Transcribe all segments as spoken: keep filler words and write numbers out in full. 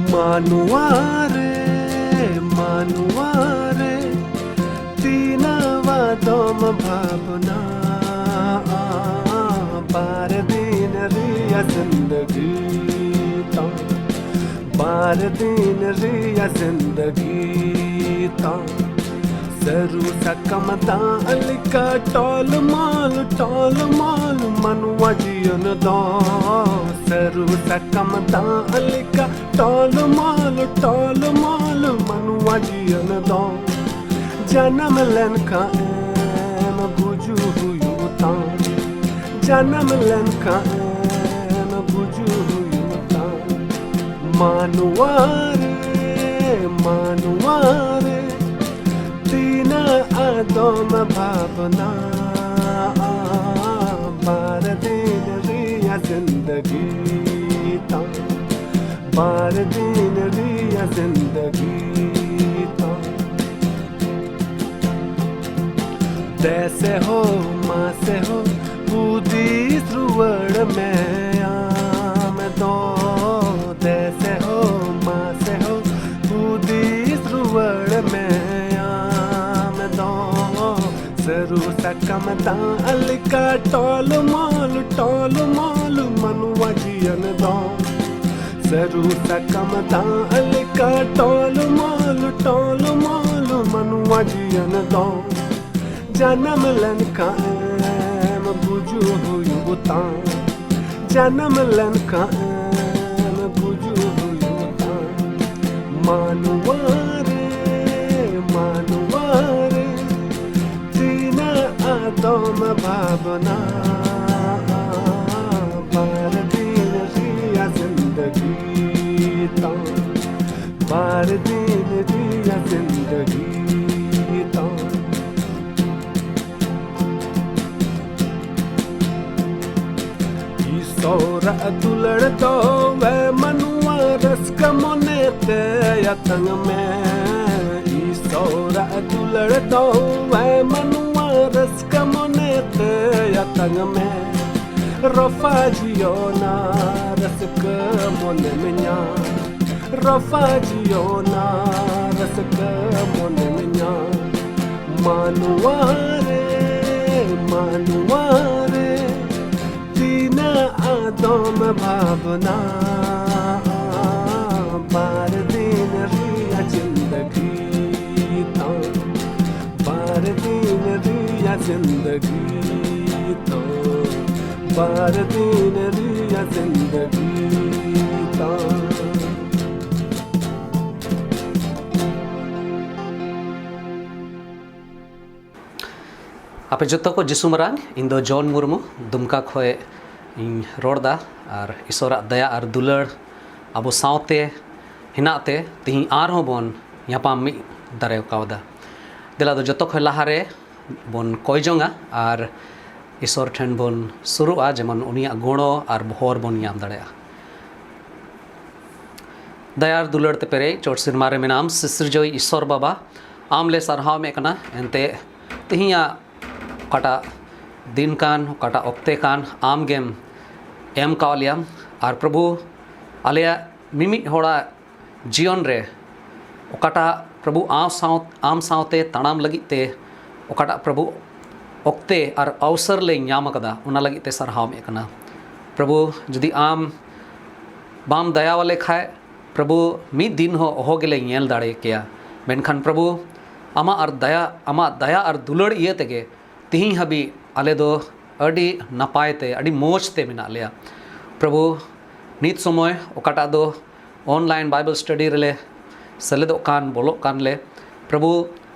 ᱢᱟᱱᱣᱟ ᱨᱮ, ᱢᱟᱱᱣᱟ ᱨᱮ, ᱛᱤᱱᱟᱹᱜ ᱟᱫᱚᱢ ᱵᱷᱟᱵᱽᱱᱟᱜᱼᱟ᱾ ᱵᱟᱨ ᱫᱤᱱ ᱨᱮᱭᱟᱜ ᱡᱤᱱᱫᱜᱤ ᱛᱟᱢ, ᱵᱟᱨ ᱫᱤᱱ ᱨᱮᱭᱟᱜ ᱡᱤᱱᱫᱜᱤ ᱛᱟᱢ᱾ ᱥᱟᱹᱨᱩ ᱥᱟᱠᱟᱢ ᱫᱟᱜ ᱞᱮᱠᱟ ᱴᱚᱞ ᱢᱚᱞ, ᱴᱚᱞ ᱢᱚᱞ ᱢᱟᱱᱣᱟ ᱡᱤᱭᱚᱱ ᱫᱚ᱾ ᱥᱟᱹᱨᱩ ᱥᱟᱠᱟᱢ ᱫᱟᱜ ᱞᱮᱠᱟ ᱴᱚᱞ ᱢᱚᱞ, ᱴᱚᱞ ᱢᱚᱞ ᱢᱟᱱᱣᱟ ᱡᱤᱭᱚᱱ ᱫᱚ᱾ ᱡᱟᱱᱟᱢ ᱞᱮᱱᱠᱷᱟᱱ ᱮᱢ ᱜᱩᱡᱩᱜ ᱦᱩᱭᱩᱜ ᱛᱟᱢ, ᱡᱟᱱᱟᱢ ᱞᱮᱱᱠᱷᱟᱱ ᱮᱢ ᱜᱩᱡᱩᱜ ᱦᱩᱭᱩᱜ ᱛᱟᱢ᱾ ᱢᱟᱱᱣᱟ ᱨᱮ, ᱢᱟᱱᱣᱟ ᱨᱮ, ᱛᱤᱱᱟᱹᱜ ᱟᱫᱚᱢ ᱵᱷᱟᱵᱽᱱᱟᱜᱼᱟ᱾ ᱵᱟᱨ ᱫᱤᱱ ᱨᱮᱭᱟᱜ ᱡᱤᱱᱫᱜᱤ ᱛᱟᱢ, ᱵᱟᱨ ᱫᱤᱱ ᱨᱮᱭᱟᱜ ᱡᱤᱱᱫᱜᱤ ᱛᱟᱢ᱾ ᱫᱮᱥᱮ ᱦᱳ, ᱢᱟᱥᱮ ᱦᱳ, ᱦᱩᱫᱤᱥ ᱨᱩᱣᱟᱹᱲ ᱢᱮ ᱟᱢ ᱫᱚ᱾ ᱫᱮᱥᱮ ᱦᱳ, ᱢᱟᱥᱮ ᱦᱳ, ᱦᱩᱫᱤᱥ ᱨᱩᱣᱟᱹᱲ ᱢᱮ ᱟᱢ ᱫᱚ᱾ ᱥᱟᱹᱨᱩ ᱥᱟᱠᱟᱢ ᱫᱟᱜ ᱞᱮᱠᱟ ᱴᱚᱞ ᱢᱚᱞ, ᱴᱚᱞ ᱢᱚᱞ ᱢᱟᱱᱣᱟ ᱡᱤᱭᱚᱱ ᱫᱚ᱾ ᱥᱟᱹᱨᱩ ᱥᱟᱠᱟᱢ ᱫᱟᱜ ᱞᱮᱠᱟ ᱴᱚᱞ ᱢᱚᱞ, ᱴᱚᱞ ᱢᱚᱞ ᱢᱟᱱᱣᱟ ᱡᱤᱭᱚᱱ ᱫᱚ᱾ ᱡᱟᱱᱟᱢ ᱞᱮᱱᱠᱷᱟᱱ ᱮᱢ ᱜᱩᱡᱩᱜ ᱦᱩᱭᱩᱜ ᱛᱟᱢ, ᱡᱟᱱᱟᱢ ᱞᱮᱱᱠᱷᱟᱱ ᱮᱢ ᱜᱩᱡᱩᱜ ᱦᱩᱭᱩᱜ ᱛᱟᱢ᱾ ᱢᱟᱱᱣᱟ ᱨᱮ, ᱢᱟᱱᱣᱟ ᱨᱮ, ᱛᱤᱱᱟᱹᱜ ᱟᱫᱚᱢ ᱵᱷᱟᱵᱽᱱᱟᱜᱼᱟ᱾ ᱵᱟᱨ ᱫᱤᱱ ᱨᱮᱭᱟᱜ ᱡᱤᱱᱫᱜᱤ ᱛᱟᱢ, ᱵᱟᱨ ᱫᱤᱱ ᱨᱮᱭᱟᱜ ᱡᱤᱱᱫᱜᱤ ᱛᱟᱢ᱾ ᱤᱥᱚᱨᱟᱜ ᱫᱩᱞᱟᱹᱲ ᱫᱚ ᱮ ᱢᱟᱱᱣᱟ ᱨᱟᱹᱥᱠᱟᱹ ᱢᱚᱱᱮ ᱛᱮ ᱟᱛᱟᱝ ᱢᱮ᱾ ᱤᱥᱚᱨᱟᱜ ᱫᱩᱞᱟᱹᱲ ᱫᱚ ᱮ ᱢᱟᱱᱣᱟ ᱨᱟᱹᱥᱠᱟᱹ ᱢᱚᱱᱮ ᱛᱮ ᱟᱛᱟᱝ ᱢᱮ᱾ ᱨᱚᱯᱷᱟ ᱡᱤᱭᱚᱱᱟ ᱨᱟᱹᱥᱠᱟᱹ ᱢᱚᱱᱮᱢ ᱧᱟᱢ᱾ ᱨᱟᱯᱷᱟ ᱡᱤᱭᱚᱱᱟ ᱨᱟᱹᱥᱠᱟᱹ ᱢᱚᱱᱮ ᱢᱮᱧᱟ, ᱢᱟᱱᱣᱟ ᱨᱮ, ᱢᱟᱱᱣᱟ ᱨᱮ, ᱛᱤᱱᱟᱹᱜ ᱟᱫᱚᱢ ᱵᱷᱟᱵᱽᱱᱟ᱾ ᱵᱟᱨ ᱫᱤᱱ ᱨᱮᱭᱟᱜ ᱡᱤᱱᱫᱜᱤ ᱛᱟᱢ, ᱵᱟᱨ ᱫᱤᱱ ᱨᱮᱭᱟᱜ ᱡᱤᱱᱫᱜᱤ ᱛᱟᱢ, ᱵᱟᱨ ᱫᱤᱱ ᱨᱮᱭᱟᱜ ᱡᱤᱱᱫᱜᱤ ᱛᱟᱢ᱾ ᱟᱯᱮ ᱡᱚᱛᱚ ᱠᱚ ᱡᱤᱥᱩ ᱢᱟᱨᱟᱝ, ᱤᱧ ᱫᱚ ᱡᱚᱱ ᱢᱩᱨᱢᱩ, ᱫᱩᱢᱠᱟ ᱠᱷᱚᱱ ᱤᱧ ᱨᱚᱲ ᱫᱟ᱾ ᱟᱨ ᱤᱥᱚᱨᱟᱜ ᱫᱟᱭᱟ ᱟᱨ ᱫᱩᱞᱟᱹᱲ ᱟᱵᱚ ᱥᱟᱶᱛᱮ ᱦᱮᱱᱟᱜ ᱛᱮ ᱛᱤᱦᱤᱧ ᱟᱨᱦᱚᱸ ᱵᱚᱱ ᱧᱟᱯᱟᱢ ᱢᱤᱫ ᱫᱟᱲᱮ ᱠᱟᱣᱫᱟ᱾ ᱫᱮᱞᱟ ᱫᱚ ᱡᱚᱛᱚ ᱠᱷᱚᱱ ᱞᱟᱦᱟᱨᱮ ᱵᱚᱱ ᱠᱚᱭ ᱡᱚᱝᱟ ᱟᱨ ᱤᱥᱚᱨ ᱴᱷᱮᱱ ᱵᱚᱱ ᱥᱩᱨᱩᱜᱼᱟ, ᱡᱮᱢᱚᱱ ᱩᱱᱤᱭᱟᱜ ᱜᱚᱲᱚ ᱟᱨ ᱵᱷᱚᱨ ᱵᱚᱱ ᱧᱟᱢ ᱫᱟᱲᱮᱭᱟᱜᱼᱟ᱾ ᱫᱟᱭᱟ ᱟᱨ ᱫᱩᱞᱟᱹᱲ ᱛᱮ ᱯᱮᱨᱮᱡ ᱪᱚᱴ ᱥᱮᱨᱢᱟ ᱨᱮ ᱢᱮᱱᱟᱢ, ᱥᱤᱥᱤᱨᱡᱟᱹᱣᱤᱡ ᱤᱥᱚᱨ ᱵᱟᱵᱟ, ᱟᱢ ᱞᱮ ᱥᱟᱨᱦᱟᱣ ᱢᱮ ᱠᱟᱱᱟ᱾ ᱮᱱᱛᱮ ᱛᱤᱦᱤᱧᱟᱜ ᱚᱠᱟᱴᱟᱜ ᱫᱤᱱ ᱠᱟᱱ, ᱚᱠᱟᱴᱟᱜ ᱚᱠᱛᱮ ᱠᱟᱱ, ᱟᱢ ᱜᱮᱢ ᱮᱢ ᱠᱟᱣ ᱞᱮᱭᱟ᱾ ᱟᱨ ᱯᱨᱚᱵᱷᱩ, ᱟᱞᱮᱭᱟᱜ ᱢᱤᱢᱤᱫ ᱦᱚᱲᱟᱜ ᱡᱤᱭᱚᱱ ᱨᱮ ᱚᱠᱟᱴᱟᱜ ᱯᱨᱚᱵᱷᱩ ᱟᱢ ᱥᱟᱶ, ᱟᱢ ᱥᱟᱶᱛᱮ ᱛᱟᱲᱟᱢ ᱞᱟᱹᱜᱤᱫ ᱛᱮ ᱚᱠᱟᱴᱟᱜ ᱯᱨᱚᱵᱷᱩ ᱚᱠᱛᱮ ᱟᱨ ᱚᱣᱥᱚᱨ ᱞᱮ ᱧᱟᱢ ᱟᱠᱟᱫᱟ, ᱚᱱᱟ ᱞᱟᱹᱜᱤᱫ ᱛᱮ ᱥᱟᱨᱦᱟᱣ ᱢᱮ ᱠᱟᱱᱟ᱾ ᱯᱨᱚᱵᱷᱩ, ᱡᱩᱫᱤ ᱟᱢ ᱵᱟᱢ ᱫᱟᱭᱟᱣᱟᱞᱮ ᱠᱷᱟᱡ, ᱯᱨᱚᱵᱷᱩ, ᱢᱤᱫ ᱫᱤᱱ ᱦᱚᱸ ᱚᱦᱚ ᱜᱮᱞᱮ ᱧᱮᱞ ᱫᱟᱲᱮ ᱠᱮᱭᱟ᱾ ᱢᱮᱱᱠᱷᱟᱱ ᱯᱨᱚᱵᱷᱩ, ᱟᱢᱟᱜ ᱟᱨ ᱫᱟᱭᱟ, ᱟᱢᱟᱜ ᱫᱟᱭᱟ ᱟᱨ ᱫᱩᱞᱟᱹᱲ ᱤᱭᱟᱹ ᱛᱮᱜᱮ ᱛᱤᱦᱤᱧ ᱦᱟᱹᱵᱤᱡ ᱟᱞᱮ ᱫᱚ ᱟᱹᱰᱤ ᱱᱟᱯᱟᱭ ᱛᱮ, ᱟᱹᱰᱤ ᱢᱚᱡᱽ ᱛᱮ ᱢᱮᱱᱟᱜ ᱞᱮᱭᱟ᱾ ᱯᱨᱚᱵᱷᱩ, ᱱᱤᱛ ᱥᱚᱢᱚᱭ ᱚᱠᱟᱴᱟᱜ ᱫᱚ online Bible study ᱨᱮᱞᱮ ᱥᱮᱞᱮᱫᱚᱜ ᱠᱟᱱ, ᱵᱚᱞᱚᱜ ᱠᱟᱱ ᱞᱮ, ᱯᱨᱚᱵᱷᱩ,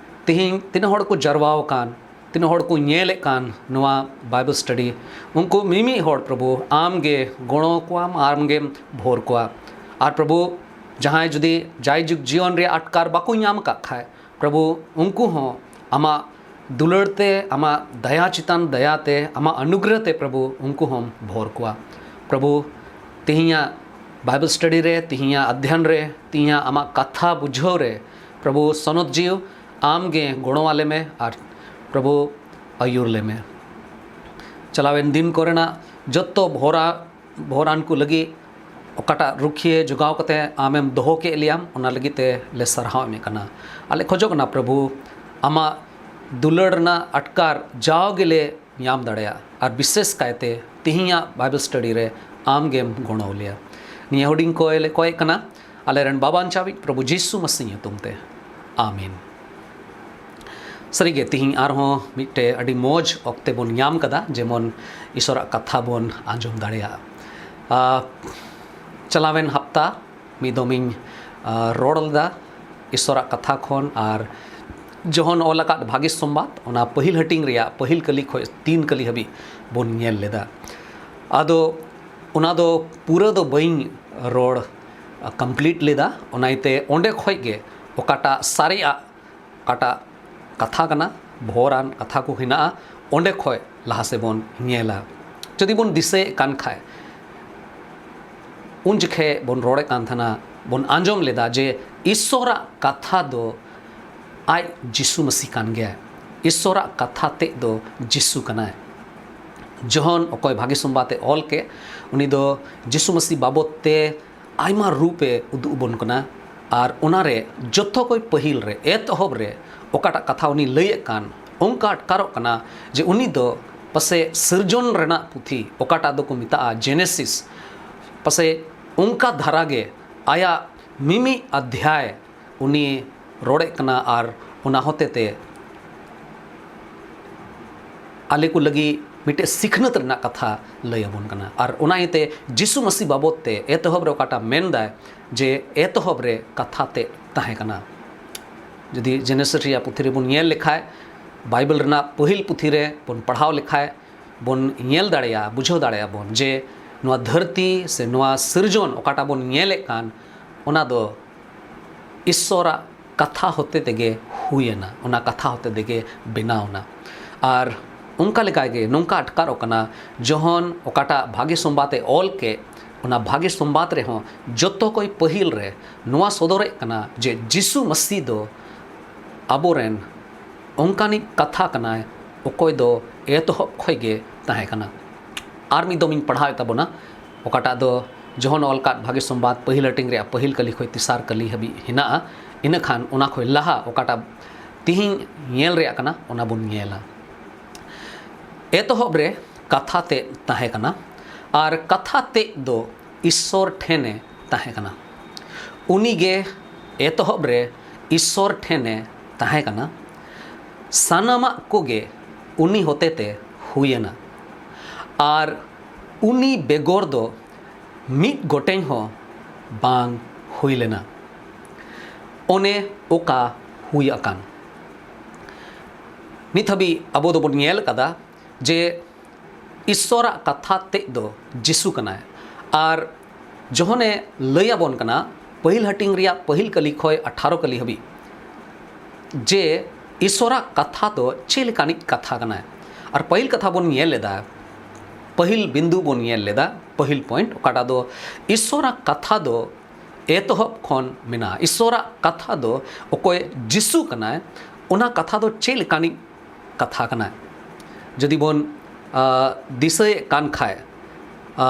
ᱛᱤᱦᱤᱧ ᱛᱤᱱᱟᱹᱜ ᱦᱚᱲ ᱠᱚ ᱡᱟᱨᱣᱟ ᱟᱠᱟᱱ, ᱛᱤᱱᱟᱹᱜ ᱦᱚᱲ ᱠᱚ ᱧᱮᱞᱮᱫ ᱠᱟᱱ ᱱᱚᱣᱟ Bible study, ᱩᱱᱠᱩ ᱢᱤᱢᱤᱫ ᱦᱚᱲ ᱯᱨᱚᱵᱷᱩ ᱟᱢ ᱜᱮ ᱜᱚᱲᱚ ᱠᱚᱣᱟᱢ, ᱟᱢ ᱜᱮᱢ ᱵᱷᱳᱨ ᱠᱚᱣᱟ᱾ ᱟᱨ ᱯᱨᱚᱵᱷᱩ, ᱡᱟᱦᱟᱸᱭ ᱡᱩᱫᱤ ᱡᱟᱭᱡᱩᱜᱽ ᱡᱤᱭᱚᱱ ᱨᱮᱭᱟᱜ ᱟᱴᱠᱟᱨ ᱵᱟᱠᱚ ᱧᱟᱢ ᱟᱠᱟᱫ ᱠᱷᱟᱡ, ᱯᱨᱚᱵᱷᱩ, ᱩᱱᱠᱩ ᱦᱚᱸ ᱟᱢᱟᱜ ᱫᱩᱞᱟᱹᱲ ᱛᱮ, ᱟᱢᱟᱜ ᱫᱟᱭᱟ ᱪᱮᱛᱟᱱ ᱫᱟᱭᱟ ᱛᱮ, ᱟᱢᱟᱜ ᱚᱱᱩᱜᱨᱚᱦ ᱛᱮ, ᱯᱨᱚᱵᱷᱩ, ᱩᱱᱠᱩ ᱦᱚᱸᱢ ᱵᱷᱳᱨ ᱠᱚᱣᱟ᱾ ᱯᱨᱚᱵᱷᱩ, ᱛᱤᱦᱤᱧᱟᱜ Bible study ᱨᱮ, ᱛᱤᱦᱤᱧᱟᱜ ᱟᱫᱷᱭᱟᱱ ᱨᱮ, ᱛᱤᱦᱤᱧᱟᱜ ᱟᱢᱟᱜ ᱠᱟᱛᱷᱟ ᱵᱩᱡᱷᱟᱹᱣ ᱨᱮ, ᱯᱨᱚᱵᱷᱩ, ᱥᱚᱱᱚᱛ ᱡᱤᱣ ᱟᱢ ᱜᱮ ᱜᱚᱲᱚ ᱟᱞᱮ ᱢᱮ ᱟᱨ ᱯᱨᱚᱵᱷᱩ, ᱟᱹᱭᱩᱨ ᱞᱮ ᱢᱮ᱾ ᱪᱟᱞᱟᱣᱮᱱ ᱫᱤᱱ ᱠᱚᱨᱮᱱᱟᱜ ᱡᱚᱛᱚ ᱵᱷᱚᱨᱟ ᱵᱷᱚᱨᱟᱱ ᱠᱚ ᱞᱟᱹᱜᱤᱫ ᱚᱠᱟᱴᱟᱜ ᱨᱩᱠᱷᱤᱭᱟᱹ ᱡᱚᱜᱟᱣ ᱠᱟᱛᱮ ᱟᱢᱮᱢ ᱫᱚᱦᱚ ᱠᱮᱫ ᱞᱮᱭᱟᱢ, ᱚᱱᱟ ᱞᱟᱹᱜᱤᱫ ᱛᱮ ᱞᱮ ᱥᱟᱨᱦᱟᱣ ᱮᱢᱮᱫ ᱠᱟᱱᱟ᱾ ᱟᱞᱮ ᱠᱷᱚᱡᱚᱜ ᱠᱟᱱᱟ ᱯᱨᱚᱵᱷᱩ, ᱟᱢᱟᱜ ᱫᱩᱞᱟᱹᱲ ᱨᱮᱱᱟᱜ ᱟᱴᱠᱟᱨ ᱡᱟᱣ ᱜᱮᱞᱮ ᱧᱟᱢ ᱫᱟᱲᱮᱭᱟᱜ, ᱟᱨ ᱵᱤᱥᱮᱥ ᱠᱟᱭᱛᱮ ᱛᱤᱦᱤᱧᱟᱜ ᱵᱟᱭᱵᱮᱞ ᱥᱴᱟᱰᱤ ᱨᱮ ᱟᱢ ᱜᱮᱢ ᱜᱚᱲᱚ ᱞᱮᱭᱟ᱾ ᱱᱤᱭᱟᱹ ᱦᱩᱰᱤᱧ ᱠᱚᱭ ᱞᱮ ᱠᱚᱭᱮᱫ ᱠᱟᱱᱟ ᱟᱞᱮ ᱨᱮᱱ ᱵᱟᱵᱟ ᱵᱟᱧᱪᱟᱣᱤᱡ ᱯᱨᱚᱵᱷᱩ ᱡᱤᱥᱩ ᱢᱟᱹᱥᱤ ᱧᱩᱛᱩᱢ ᱛᱮ, ᱟᱢᱤᱱ᱾ ᱥᱟᱹᱨᱤᱜᱮ ᱛᱤᱦᱤᱧ ᱟᱨᱦᱚᱸ ᱢᱤᱫᱴᱮᱡ ᱟᱹᱰᱤ ᱢᱚᱡᱽ ᱚᱠᱛᱮ ᱵᱚᱱ ᱧᱟᱢ ᱠᱟᱫᱟ, ᱡᱮᱢᱚᱱ ᱤᱥᱚᱨᱟᱜ ᱠᱟᱛᱷᱟ ᱵᱚᱱ ᱟᱸᱡᱚᱢ ᱫᱟᱲᱮᱭᱟᱜ᱾ ᱟ, ᱪᱟᱞᱟᱣᱮᱱ ᱦᱟᱯᱛᱟ ᱢᱤᱫ ᱫᱚᱢᱤᱧ, ᱟ, ᱨᱚᱲ ᱞᱮᱫᱟ ᱤᱥᱚᱨᱟᱜ ᱠᱟᱛᱷᱟ ᱠᱷᱚᱱ, ᱟᱨ ᱡᱚᱦᱚᱱ ᱚᱞ ᱟᱠᱟᱫ ᱵᱷᱟᱜᱮ ᱥᱚᱢᱵᱟᱫ, ᱚᱱᱟ ᱯᱟᱹᱦᱤᱞ ᱦᱟᱹᱴᱤᱧ ᱨᱮᱭᱟᱜ ᱯᱟᱹᱦᱤᱞ ᱠᱟᱹᱞᱤ ᱠᱷᱚᱱ ᱛᱤᱱ ᱠᱟᱹᱞᱤ ᱦᱟᱹᱵᱤᱡ ᱵᱚᱱ ᱧᱮᱞ ᱞᱮᱫᱟ᱾ ᱟᱫᱚ ᱚᱱᱟ ᱫᱚ ᱯᱩᱨᱟᱹ ᱫᱚ ᱵᱟᱹᱧ ᱨᱚᱲ ᱠᱚᱢᱯᱞᱤᱴ ᱞᱮᱫᱟ, ᱚᱱᱟ ᱤᱭᱟᱹᱛᱮ ᱚᱸᱰᱮ ᱠᱷᱚᱡ ᱜᱮ ᱚᱠᱟᱴᱟᱜ ᱥᱟᱨᱮᱡᱟᱜ, ᱚᱠᱟᱴᱟᱜ ᱠᱟᱛᱷᱟ ᱠᱟᱱᱟ, ᱵᱷᱚᱨᱟᱱ ᱠᱟᱛᱷᱟ ᱠᱚ ᱦᱮᱱᱟᱜᱼᱟ, ᱚᱸᱰᱮ ᱠᱷᱚᱡ ᱞᱟᱦᱟ ᱥᱮᱫ ᱵᱚᱱ ᱧᱮᱞᱟ᱾ ᱡᱩᱫᱤ ᱵᱚᱱ ᱫᱤᱥᱟᱹᱭᱮᱫ ᱠᱟᱱ ᱠᱷᱟᱡ, ᱩᱱ ᱡᱚᱠᱷᱮᱡ ᱵᱚᱱ ᱨᱚᱲᱮᱫ ᱠᱟᱱ ᱛᱟᱦᱮᱱᱟ, ᱵᱚᱱ ᱟᱸᱡᱚᱢ ᱞᱮᱫᱟ ᱡᱮ ᱤᱥᱥᱚᱨᱟᱜ ᱠᱟᱛᱷᱟ ᱫᱚ ᱟᱡ ᱡᱤᱥᱩ ᱢᱟᱹᱥᱤ ᱠᱟᱱ ᱜᱮᱭᱟᱭ᱾ ᱤᱥᱥᱚᱨᱟᱜ ᱠᱟᱛᱷᱟ ᱛᱮᱫ ᱫᱚ ᱡᱤᱥᱩ ᱠᱟᱱᱟᱭ᱾ ᱡᱚᱦᱚᱱ, ᱚᱠᱚᱭ ᱵᱷᱟᱜᱮ ᱥᱚᱢᱵᱟᱫ ᱮ ᱚᱞ ᱠᱮᱫ, ᱩᱱᱤ ᱫᱚ ᱡᱤᱥᱩ ᱢᱟᱹᱥᱤ ᱵᱟᱵᱚᱫ ᱛᱮ ᱟᱭᱢᱟ ᱨᱩᱯ ᱮ ᱩᱫᱩᱜ ᱟᱵᱚᱱ ᱠᱟᱱᱟ᱾ ᱟᱨ ᱚᱱᱟᱨᱮ ᱡᱚᱛᱚ ᱠᱷᱚᱡ ᱯᱟᱹᱦᱤᱞ ᱨᱮ, ᱮᱛᱚᱦᱚᱵ ᱨᱮ ᱚᱠᱟᱴᱟᱜ ᱠᱟᱛᱷᱟ ᱩᱱᱤ ᱞᱟᱹᱭᱮᱫ ᱠᱟᱱ, ᱚᱱᱠᱟ ᱟᱴᱠᱟᱨᱚᱜ ᱠᱟᱱᱟ ᱡᱮ ᱩᱱᱤ ᱫᱚ ᱯᱟᱥᱮᱡ ᱥᱤᱨᱡᱚᱱ ᱨᱮᱱᱟᱜ ᱯᱩᱛᱷᱤ, ᱚᱠᱟᱴᱟᱜ ᱫᱚᱠᱚ ᱢᱮᱛᱟᱜᱼᱟ ᱡᱮᱱᱮᱥᱤᱥ, ᱯᱟᱥᱮᱡ ᱚᱱᱠᱟ ᱫᱷᱟᱨᱟ ᱜᱮ ᱟᱭᱟᱜ ᱢᱤᱢᱤᱫ ᱚᱫᱷᱭᱟᱭ ᱩᱱᱤ ᱨᱚᱲᱮᱫ ᱠᱟᱱᱟ, ᱟᱨ ᱚᱱᱟ ᱦᱚᱛᱮ ᱛᱮ ᱟᱞᱮ ᱠᱚ ᱞᱟᱹᱜᱤᱫ ᱢᱤᱫᱴᱮᱡ ᱥᱤᱠᱷᱱᱟᱹᱛ ᱨᱮᱱᱟᱜ ᱠᱟᱛᱷᱟ ᱞᱟᱹᱭ ᱟᱵᱚᱱ ᱠᱟᱱᱟ᱾ ᱟᱨ ᱚᱱᱟ ᱤᱭᱟᱹᱛᱮ ᱡᱤᱥᱩ ᱢᱟᱹᱥᱤ ᱵᱟᱵᱚᱫ ᱛᱮ ᱮᱛᱚᱦᱚᱵ ᱨᱮ ᱚᱠᱟᱴᱟᱜ ᱢᱮᱱᱫᱟᱭ ᱡᱮ ᱮᱛᱚᱦᱚᱵ ᱨᱮ ᱠᱟᱛᱷᱟ ᱛᱮᱫ ᱛᱟᱦᱮᱸ ᱠᱟᱱᱟ᱾ ᱡᱩᱫᱤ ᱡᱮᱱᱮᱥᱤᱥ ᱨᱮᱭᱟᱜ ᱯᱩᱛᱷᱤ ᱨᱮᱵᱚᱱ ᱧᱮᱞ ᱞᱮᱠᱷᱟᱡ, ᱵᱟᱭᱵᱮᱞ ᱨᱮᱱᱟᱜ ᱯᱟᱹᱦᱤᱞ ᱯᱩᱛᱷᱤ ᱨᱮ ᱵᱚᱱ ᱯᱟᱲᱦᱟᱣ ᱞᱮᱠᱷᱟᱡ, ᱵᱚᱱ ᱧᱮᱞ ᱫᱟᱲᱮᱭᱟᱜᱼᱟ, ᱵᱩᱡᱷᱟᱹᱣ ᱫᱟᱲᱮᱭᱟᱜᱼᱟ ᱵᱚᱱ ᱡᱮ ᱱᱚᱣᱟ ᱫᱷᱟᱹᱨᱛᱤ ᱥᱮ ᱱᱚᱣᱟ ᱥᱤᱨᱡᱚᱱ ᱚᱠᱟᱴᱟᱜ ᱵᱚᱱ ᱧᱮᱞᱮᱫ ᱠᱟᱱ, ᱚᱱᱟ ᱫᱚ ᱤᱥᱥᱚᱨᱟᱜ ᱠᱟᱛᱷᱟ ᱦᱚᱛᱮ ᱛᱮᱜᱮ ᱦᱩᱭᱮᱱᱟ, ᱚᱱᱟ ᱠᱟᱛᱷᱟ ᱦᱚᱛᱮ ᱛᱮᱜᱮ ᱵᱮᱱᱟᱣ ᱮᱱᱟ᱾ ᱟᱨ ᱚᱱᱠᱟ ᱞᱮᱠᱟᱜᱮ ᱱᱚᱝᱠᱟ ᱟᱴᱠᱟᱨᱚᱜ ᱠᱟᱱᱟ, ᱡᱚᱦᱚᱱ ᱚᱠᱟᱴᱟᱜ ᱵᱷᱟᱜᱮ ᱥᱚᱢᱵᱟᱫ ᱮ ᱚᱞ ᱠᱮᱫ, ᱚᱱᱟ ᱵᱷᱟᱜᱮ ᱥᱚᱢᱵᱟᱫ ᱨᱮᱦᱚᱸ ᱡᱚᱛᱚ ᱠᱷᱚᱡ ᱯᱟᱹᱦᱤᱞ ᱨᱮ ᱱᱚᱣᱟ ᱥᱚᱫᱚᱨᱮᱫ ᱠᱟᱱᱟ ᱡᱮ ᱡᱤᱥᱩ ᱢᱟᱹᱥᱤ ᱫᱚ ᱟᱵᱚᱨᱮᱱ ᱚᱱᱠᱟᱱᱤᱡ ᱠᱟᱛᱷᱟ ᱠᱟᱱᱟᱭ, ᱚᱠᱚᱭ ᱫᱚ ᱮᱛᱚᱦᱚᱵ ᱠᱷᱚᱡ ᱜᱮ ᱛᱟᱦᱮᱸ ᱠᱟᱱᱟ᱾ ᱟᱨ ᱢᱤᱫ ᱫᱚᱢ ᱤᱧ ᱯᱟᱲᱦᱟᱣᱮᱫ ᱛᱟᱵᱚᱱᱟ, ᱚᱠᱟᱴᱟᱜ ᱫᱚ ᱡᱚᱦᱚᱱ ᱚᱞ ᱠᱟᱫ ᱵᱷᱟᱜᱮ ᱥᱚᱢᱵᱟᱫ ᱯᱟᱹᱦᱤᱞ ᱦᱟᱹᱴᱤᱧ ᱨᱮᱭᱟᱜ ᱯᱟᱹᱦᱤᱞ ᱠᱟᱹᱞᱤ ᱠᱷᱚᱱ ᱛᱮᱥᱟᱨ ᱠᱟᱹᱞᱤ ᱦᱟᱹᱵᱤᱡ ᱦᱮᱱᱟᱜᱼᱟ᱾ ᱤᱱᱟᱹ ᱠᱷᱟᱱ ᱚᱱᱟ ᱠᱷᱚᱱ ᱞᱟᱦᱟ ᱚᱠᱟᱴᱟᱜ ᱛᱤᱦᱤᱧ ᱧᱮᱞ ᱨᱮᱭᱟᱜ ᱠᱟᱱᱟ, ᱚᱱᱟ ᱵᱚᱱ ᱧᱮᱞᱟ᱾ ᱮᱛᱚᱦᱚᱵ ᱨᱮ ᱠᱟᱛᱷᱟ ᱛᱮᱫ ᱛᱟᱦᱮᱸ ᱠᱟᱱᱟ, ᱟᱨ ᱠᱟᱛᱷᱟ ᱛᱮᱫ ᱫᱚ ᱤᱥᱥᱚᱨ ᱴᱷᱮᱱᱮ ᱛᱟᱦᱮᱸ ᱠᱟᱱᱟ᱾ ᱩᱱᱤ ᱜᱮ ᱮᱛᱚᱦᱚᱵ ᱨᱮ ᱤᱥᱥᱚᱨ ᱴᱷᱮᱱᱮ ᱛᱟᱦᱮᱸ ᱠᱟᱱᱟ᱾ ᱥᱟᱱᱟᱢᱟᱜ ᱠᱚᱜᱮ ᱩᱱᱤ ᱦᱚᱛᱮᱛᱮ ᱦᱩᱭᱮᱱᱟ, ᱟᱨ ᱩᱱᱤ ᱵᱮᱜᱚᱨ ᱫᱚ ᱢᱤᱫ ᱜᱚᱴᱮᱧ ᱦᱚᱸ ᱵᱟᱝ ᱦᱩᱭ ᱞᱮᱱᱟ᱾ ᱚᱱᱮ ᱚᱠᱟ ᱦᱩᱭ ᱟᱠᱟᱱ᱾ ᱱᱤᱛ ᱦᱟᱹᱵᱤᱡ ᱟᱵᱚ ᱫᱚᱵᱚᱱ ᱧᱮᱞ ᱟᱠᱟᱫᱟ ᱡᱮ ᱤᱥᱥᱚᱨᱟᱜ ᱠᱟᱛᱷᱟ ᱛᱮᱫ ᱫᱚ ᱡᱤᱥᱩ ᱠᱟᱱᱟᱭ᱾ ᱟᱨ ᱡᱚᱦᱚᱱᱮ ᱞᱟᱹᱭ ᱟᱵᱚᱱ ᱠᱟᱱᱟ ᱯᱟᱹᱦᱤᱞ ᱦᱟᱹᱴᱤᱧ ᱨᱮᱭᱟᱜ ᱯᱟᱹᱦᱤᱞ ᱠᱟᱹᱞᱤ ᱠᱷᱚᱱ ᱟᱴᱷᱟᱨᱚ ᱠᱟᱹᱞᱤ ᱦᱟᱹᱵᱤᱡ, ᱡᱮ ᱤᱥᱥᱚᱨᱟᱜ ᱠᱟᱛᱷᱟ ᱫᱚ ᱪᱮᱫ ᱞᱮᱠᱟᱱᱤᱡ ᱠᱟᱛᱷᱟ ᱠᱟᱱᱟᱭ᱾ ᱟᱨ ᱯᱟᱹᱦᱤᱞ ᱠᱟᱛᱷᱟ ᱵᱚᱱ ᱧᱮᱞ ᱞᱮᱫᱟ, ᱯᱟᱹᱦᱤᱞ ᱵᱤᱱᱫᱩ ᱵᱚᱱ ᱧᱮᱞ ᱞᱮᱫᱟ, ᱯᱟᱹᱦᱤᱞ ᱯᱚᱭᱮᱱᱴ, ᱚᱠᱟᱴᱟᱜ ᱫᱚ ᱤᱥᱥᱚᱨᱟᱜ ᱠᱟᱛᱷᱟ ᱫᱚ ᱮᱛᱚᱦᱚᱵ ᱠᱷᱚᱱ ᱢᱮᱱᱟᱜᱼᱟ᱾ ᱤᱥᱥᱚᱨᱟᱜ ᱠᱟᱛᱷᱟ ᱫᱚ ᱚᱠᱚᱭ ᱡᱤᱥᱩ ᱠᱟᱱᱟᱭ, ᱚᱱᱟ ᱠᱟᱛᱷᱟ ᱫᱚ ᱪᱮᱫ ᱞᱮᱠᱟᱱᱤᱡ ᱠᱟᱛᱷᱟ ᱠᱟᱱᱟᱭ᱾ ᱡᱩᱫᱤ ᱵᱚᱱ, ᱟ, ᱫᱤᱥᱟᱹᱭᱮᱫ ᱠᱟᱱ ᱠᱷᱟᱡ, ᱟ,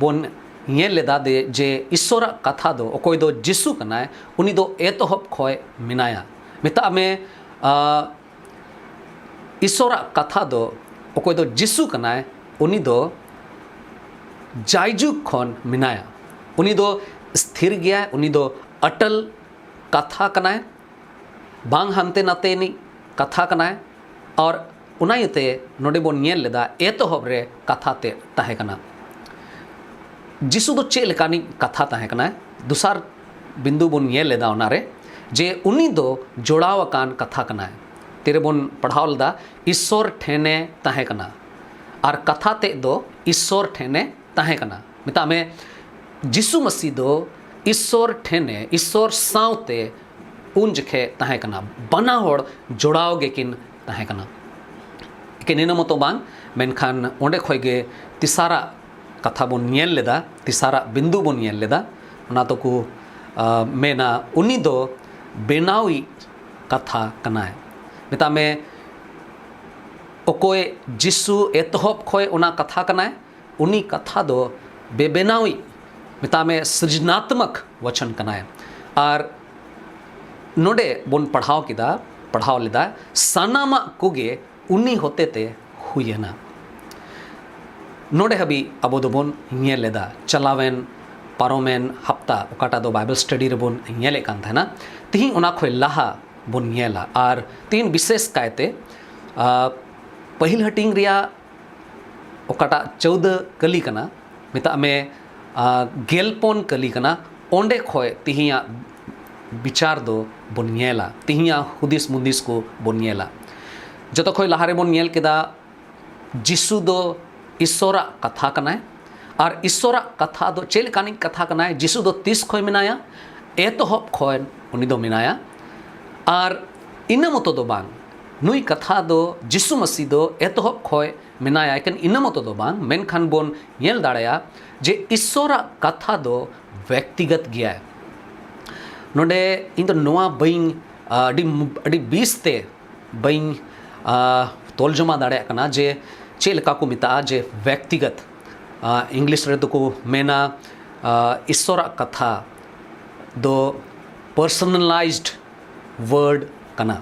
ᱵᱚᱱ ᱧᱮᱞ ᱞᱮᱫᱟ ᱫᱮ-, ᱡᱮ ᱤᱥᱥᱚᱨᱟᱜ ᱠᱟᱛᱷᱟ ᱫᱚ ᱚᱠᱚᱭ ᱫᱚ ᱡᱤᱥᱩ ᱠᱟᱱᱟᱭ, ᱩᱱᱤ ᱫᱚ ᱮᱛᱚᱦᱚᱵ ᱠᱷᱚᱱ ᱢᱮᱱᱟᱭᱟ᱾ ᱢᱮᱛᱟᱜ ᱢᱮ, ᱟ, ᱤᱥᱥᱚᱨᱟᱜ ᱠᱟᱛᱷᱟ ᱫᱚ ᱚᱠᱚᱭ ᱫᱚ ᱡᱤᱥᱩ ᱠᱟᱱᱟᱭ, ᱩᱱᱤ ᱫᱚ ᱡᱟᱭᱡᱩᱜᱽ ᱠᱷᱚᱱ ᱢᱮᱱᱟᱭᱟ᱾ ᱩᱱᱤ ᱫᱚ ᱥᱛᱷᱤᱨ ᱜᱮᱭᱟᱭ, ᱩᱱᱤ ᱫᱚ ᱟᱴᱚᱞ ᱠᱟᱛᱷᱟ ᱠᱟᱱᱟᱭ, ᱵᱟᱝ ᱦᱟᱱᱛᱮ ᱱᱟᱛᱮ ᱨᱤᱱᱤᱡ ᱠᱟᱛᱷᱟ ᱠᱟᱱᱟᱭ᱾ ᱟᱨ ᱚᱱᱟ ᱤᱭᱟᱹᱛᱮ ᱱᱚᱰᱮ ᱵᱚᱱ ᱧᱮᱞ ᱞᱮᱫᱟ, ᱮᱛᱚᱦᱚᱵ ᱨᱮ ᱠᱟᱛᱷᱟ ᱛᱮᱫ ᱛᱟᱦᱮᱸ ᱠᱟᱱᱟ᱾ ᱡᱤᱥᱩ ᱫᱚ ᱪᱮᱫ ᱞᱮᱠᱟᱱᱤᱡ ᱠᱟᱛᱷᱟ ᱛᱟᱦᱮᱸ ᱠᱟᱱᱟᱭ? ᱫᱚᱥᱟᱨ ᱵᱤᱱᱫᱩ ᱵᱚᱱ ᱧᱮᱞ ᱞᱮᱫᱟ ᱚᱱᱟᱨᱮ, ᱡᱮ ᱩᱱᱤ ᱫᱚ ᱡᱚᱲᱟᱣ ᱟᱠᱟᱱ ᱠᱟᱛᱷᱟ ᱠᱟᱱᱟᱭ᱾ ᱛᱤᱨᱮᱵᱚᱱ ᱯᱟᱲᱦᱟᱣ ᱞᱮᱫᱟ, ᱤᱥᱥᱚᱨ ᱴᱷᱮᱱᱮ ᱛᱟᱦᱮᱸ ᱠᱟᱱᱟ, ᱟᱨ ᱠᱟᱛᱷᱟ ᱛᱮᱫ ᱫᱚ ᱤᱥᱥᱚᱨ ᱴᱷᱮᱱᱮ ᱛᱟᱦᱮᱸ ᱠᱟᱱᱟ᱾ ᱢᱮᱛᱟᱜ ᱢᱮ, ᱡᱤᱥᱩ ᱢᱟᱹᱥᱤ ᱫᱚ ᱤᱥᱥᱚᱨ ᱴᱷᱮᱱᱮ, ᱤᱥᱥᱚᱨ ᱥᱟᱶᱛᱮ ᱩᱱ ᱡᱚᱠᱷᱮᱡ ᱛᱟᱦᱮᱸ ᱠᱟᱱᱟ᱾ ᱵᱟᱱᱟ ᱦᱚᱲ ᱡᱚᱲᱟᱣ ᱜᱮᱠᱤᱱ ᱛᱟᱦᱮᱸ ᱠᱟᱱᱟ᱾ ᱮᱠᱮᱱ ᱤᱱᱟᱹ ᱢᱚᱛᱚ ᱵᱟᱝ, ᱢᱮᱱᱠᱷᱟᱱ ᱚᱸᱰᱮ ᱠᱷᱚᱡ ᱜᱮ ᱛᱮᱥᱟᱨᱟᱜ ᱠᱟᱛᱷᱟ ᱵᱚᱱ ᱧᱮᱞ ᱞᱮᱫᱟ, ᱛᱮᱥᱟᱨᱟᱜ ᱵᱤᱱᱫᱩ ᱵᱚᱱ ᱧᱮᱞ ᱞᱮᱫᱟ᱾ ᱚᱱᱟ ᱫᱚᱠᱚ, ᱟ, ᱢᱮᱱᱟ, ᱩᱱᱤ ᱫᱚ ᱵᱮᱱᱟᱣᱤᱡ ᱠᱟᱛᱷᱟ ᱠᱟᱱᱟᱭ᱾ ᱢᱮᱛᱟᱜ ᱢᱮ, ᱚᱠᱚᱭ ᱡᱤᱥᱩ ᱮᱛᱚᱦᱚᱵ ᱠᱷᱚᱡ ᱚᱱᱟ ᱠᱟᱛᱷᱟ ᱠᱟᱱᱟᱭ, ᱩᱱᱤ ᱠᱟᱛᱷᱟ ᱫᱚ ᱵᱮᱵᱮᱱᱟᱣᱤᱡ ᱢᱮᱛᱟᱜ ᱢᱮ ᱥᱨᱤᱡᱱᱟᱛᱢᱚᱠ ᱣᱟᱪᱚᱱ ᱠᱟᱱᱟᱭ᱾ ᱟᱨ ᱱᱚᱰᱮ ᱵᱚᱱ ᱯᱟᱲᱦᱟᱣ ᱠᱮᱫᱟ, ᱯᱟᱲᱦᱟᱣ ᱞᱮᱫᱟ, ᱥᱟᱱᱟᱢᱟᱜ ᱠᱚᱜᱮ ᱩᱱᱤ ᱦᱚᱛᱮᱛᱮ ᱦᱩᱭᱮᱱᱟ᱾ ᱱᱚᱰᱮ ᱦᱟᱹᱵᱤᱡ ᱟᱵᱚ ᱫᱚᱵᱚᱱ ᱧᱮᱞ ᱞᱮᱫᱟ, ᱪᱟᱞᱟᱣᱮᱱ ᱯᱟᱨᱚᱢᱮᱱ ᱦᱟᱯᱛᱟ ᱚᱠᱟᱴᱟᱜ ᱫᱚ ᱵᱟᱭᱵᱮᱞ ᱥᱴᱟᱰᱤ ᱨᱮᱵᱚᱱ ᱧᱮᱞᱮᱫ ᱠᱟᱱ ᱛᱟᱦᱮᱱᱟ, ᱛᱤᱦᱤᱧ ᱚᱱᱟ ᱠᱷᱚᱱ ᱞᱟᱦᱟ ᱵᱚᱱ ᱧᱮᱞᱟ᱾ ᱟᱨ ᱛᱤᱦᱤᱧ ᱵᱤᱥᱮᱥ ᱠᱟᱭᱛᱮ ᱟᱨ ᱯᱟᱹᱦᱤᱞ ᱦᱟᱹᱴᱤᱧ ᱨᱮᱭᱟᱜ ᱚᱠᱟᱴᱟᱜ ᱪᱟᱹᱣᱫᱟᱹ ᱠᱟᱹᱞᱤ ᱠᱟᱱᱟ, ᱢᱮᱛᱟᱜ ᱢᱮ ᱟᱨ ᱜᱮᱞᱯᱚᱱ ᱠᱟᱹᱞᱤ ᱠᱟᱱᱟ, ᱚᱸᱰᱮ ᱠᱷᱚᱱ ᱛᱤᱦᱤᱧᱟᱜ ᱵᱤᱪᱟᱨ ᱫᱚ ᱵᱚᱱ ᱧᱮᱞᱟ, ᱛᱤᱦᱤᱧᱟᱜ ᱦᱩᱫᱤᱥ ᱢᱩᱫᱤᱥ ᱠᱚ ᱵᱚᱱ ᱧᱮᱞᱟ᱾ ᱡᱚᱛᱚ ᱠᱷᱚᱱ ᱞᱟᱦᱟ ᱨᱮᱵᱚᱱ ᱧᱮᱞ ᱠᱮᱫᱟ ᱡᱤᱥᱩ ᱫᱚ ᱤᱥᱥᱚᱨᱟᱜ ᱠᱟᱛᱷᱟ ᱠᱟᱱᱟᱭ᱾ ᱟᱨ ᱤᱥᱥᱚᱨᱟᱜ ᱠᱟᱛᱷᱟ ᱫᱚ ᱪᱮᱫ ᱞᱮᱠᱟᱱᱤᱡ ᱠᱟᱛᱷᱟ ᱠᱟᱱᱟᱭ? ᱡᱤᱥᱩ ᱫᱚ ᱛᱤᱥ ᱠᱷᱚᱱ ᱢᱮᱱᱟᱭᱟ? ᱮᱛᱚᱦᱚᱵ ᱠᱷᱚᱱ ᱩᱱᱤ ᱫᱚ ᱢᱮᱱᱟᱭᱟ᱾ ᱟᱨ ᱤᱱᱟᱹ ᱢᱚᱛᱚ ᱫᱚ ᱵᱟᱝ, ᱱᱩᱭ ᱠᱟᱛᱷᱟ ᱫᱚ, ᱡᱤᱥᱩ ᱢᱟᱹᱥᱤ ᱫᱚ ᱮᱛᱚᱦᱚᱵ ᱠᱷᱚᱱ ᱢᱮᱱᱟᱭᱟ᱾ ᱮᱠᱮᱱ ᱤᱱᱟᱹ ᱢᱚᱛᱚ ᱫᱚ ᱵᱟᱝ, ᱢᱮᱱᱠᱷᱟᱱ ᱵᱚᱱ ᱧᱮᱞ ᱫᱟᱲᱮᱭᱟᱜᱼᱟ ᱡᱮ ᱤᱥᱥᱚᱨᱟᱜ ᱠᱟᱛᱷᱟ ᱫᱚ ᱵᱮᱠᱛᱤᱜᱚᱛ ᱜᱮᱭᱟᱭ᱾ ᱱᱚᱰᱮ ᱤᱧ ᱫᱚ ᱱᱚᱣᱟ ᱵᱟᱹᱧ, ᱟᱹᱰᱤ, ᱟᱹᱰᱤ ᱵᱮᱥ ᱛᱮ ᱵᱟᱹᱧ ᱟᱨ ᱛᱚᱞᱡᱚᱢᱟ ᱫᱟᱲᱮᱭᱟᱜ ᱠᱟᱱᱟ ᱡᱮ ᱪᱮᱫ ᱞᱮᱠᱟ ᱠᱚ ᱢᱮᱛᱟᱜᱼᱟ ᱡᱮ ᱵᱮᱠᱛᱤᱜᱚᱛ᱾ ᱟᱨ ᱤᱝᱞᱤᱥ ᱨᱮᱫᱚ ᱠᱚ ᱢᱮᱱᱟ ᱟᱨ ᱤᱥᱥᱚᱨᱟᱜ ᱠᱟᱛᱷᱟ ᱫᱚ personalized word ᱠᱟᱱᱟ᱾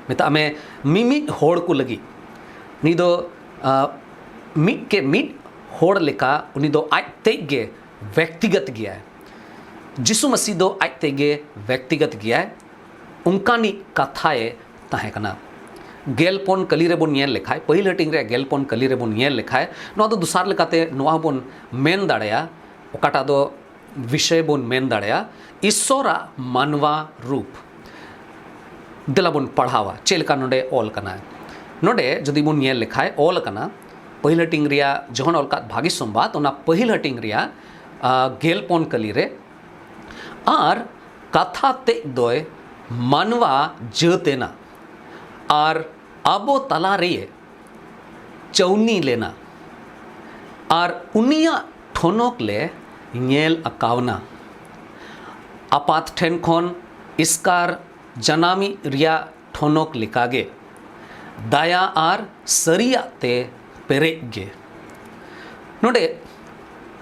ᱢᱮᱛᱟᱜ ᱢᱮ ᱢᱤᱢᱤᱫ ᱦᱚᱲ ᱠᱚ ᱞᱟᱹᱜᱤᱫ ᱱᱩᱭ ᱫᱚ ᱟᱨ ᱢᱤᱫ ᱠᱮ ᱢᱤᱫ ᱦᱚᱲ ᱞᱮᱠᱟ ᱩᱱᱤ ᱫᱚ ᱟᱡ ᱛᱮᱡ ᱜᱮ ᱵᱮᱠᱛᱤᱜᱚᱛ ᱜᱮᱭᱟᱭ᱾ ᱡᱤᱥᱩ ᱢᱟᱹᱥᱤ ᱫᱚ ᱟᱡ ᱛᱮᱡ ᱜᱮ ᱵᱮᱠᱛᱤᱜᱚᱛ ᱜᱮᱭᱟᱭ, ᱚᱱᱠᱟᱱᱤᱡ ᱠᱟᱛᱷᱟᱭ ᱛᱟᱦᱮᱸ ᱠᱟᱱᱟ᱾ ᱜᱮᱞ ᱯᱚᱱ ᱠᱟᱹᱞᱤ ᱨᱮᱵᱚᱱ ᱧᱮᱞ ᱞᱮᱠᱷᱟᱡ, ᱯᱟᱹᱦᱤᱞ ᱦᱟᱹᱴᱤᱧ ᱨᱮᱭᱟᱜ ᱜᱮᱞ ᱯᱚᱱ ᱠᱟᱹᱞᱤ ᱨᱮᱵᱚᱱ ᱧᱮᱞ ᱞᱮᱠᱷᱟᱡ, ᱱᱚᱣᱟ ᱫᱚ ᱫᱚᱥᱟᱨ ᱞᱮᱠᱟᱛᱮ ᱱᱚᱣᱟ ᱦᱚᱸᱵᱚᱱ ᱢᱮᱱ ᱫᱟᱲᱮᱭᱟᱜᱼᱟ, ᱚᱠᱟᱴᱟᱜ ᱫᱚ ᱵᱤᱥᱚᱭ ᱵᱚᱱ ᱢᱮᱱ ᱫᱟᱲᱮᱭᱟᱜᱼᱟ, ᱤᱥᱥᱚᱨᱟᱜ ᱢᱟᱱᱣᱟ ᱨᱩᱯ᱾ ᱫᱮᱞᱟ ᱵᱚᱱ ᱯᱟᱲᱦᱟᱣᱟ ᱪᱮᱫ ᱞᱮᱠᱟ ᱱᱚᱰᱮ ᱚᱞ ᱠᱟᱱᱟ᱾ ᱱᱚᱰᱮ ᱡᱩᱫᱤ ᱵᱚᱱ ᱧᱮᱞ ᱞᱮᱠᱷᱟᱡ ᱚᱞ ᱠᱟᱱᱟ, ᱯᱟᱹᱦᱤᱞ ᱦᱟᱹᱴᱤᱧ ᱨᱮᱭᱟᱜ ᱡᱚᱦᱚᱱ ᱚᱞ ᱠᱟᱫ ᱵᱷᱟᱹᱜᱤ ᱥᱚᱢᱵᱟᱫ, ᱚᱱᱟ ᱯᱟᱹᱦᱤᱞ ᱦᱟᱹᱴᱤᱧ ᱨᱮᱭᱟᱜ ᱟᱨ ᱜᱮᱞ ᱯᱚᱱ ᱠᱟᱹᱞᱤ ᱨᱮ, ᱟᱨ ᱠᱟᱛᱷᱟ ᱛᱮᱫ ᱫᱚᱭ ᱢᱟᱱᱣᱟ ᱡᱟᱹᱛ ᱮᱱᱟ, ᱟᱨ ᱟᱵᱚ ᱛᱟᱞᱟ ᱨᱮ ᱪᱟᱹᱣᱱᱤ ᱞᱮᱱᱟ, ᱟᱨ ᱩᱱᱤᱭᱟᱜ ᱴᱷᱚᱱᱚᱠ ᱞᱮ ᱧᱮᱞ ᱟᱠᱟᱣᱱᱟ, ᱟᱯᱟᱛ ᱴᱷᱮᱱ ᱠᱷᱚᱱ ᱮᱥᱠᱟᱨ ᱡᱟᱱᱟᱢᱤᱡ ᱨᱮᱭᱟᱜ ᱴᱷᱚᱱᱚᱠ ᱞᱮᱠᱟᱜᱮ, ᱫᱟᱭᱟ ᱟᱨ ᱥᱟᱹᱨᱤᱭᱟᱜ ᱛᱮ ᱯᱮᱨᱮᱡ ᱜᱮ᱾ ᱱᱚᱰᱮ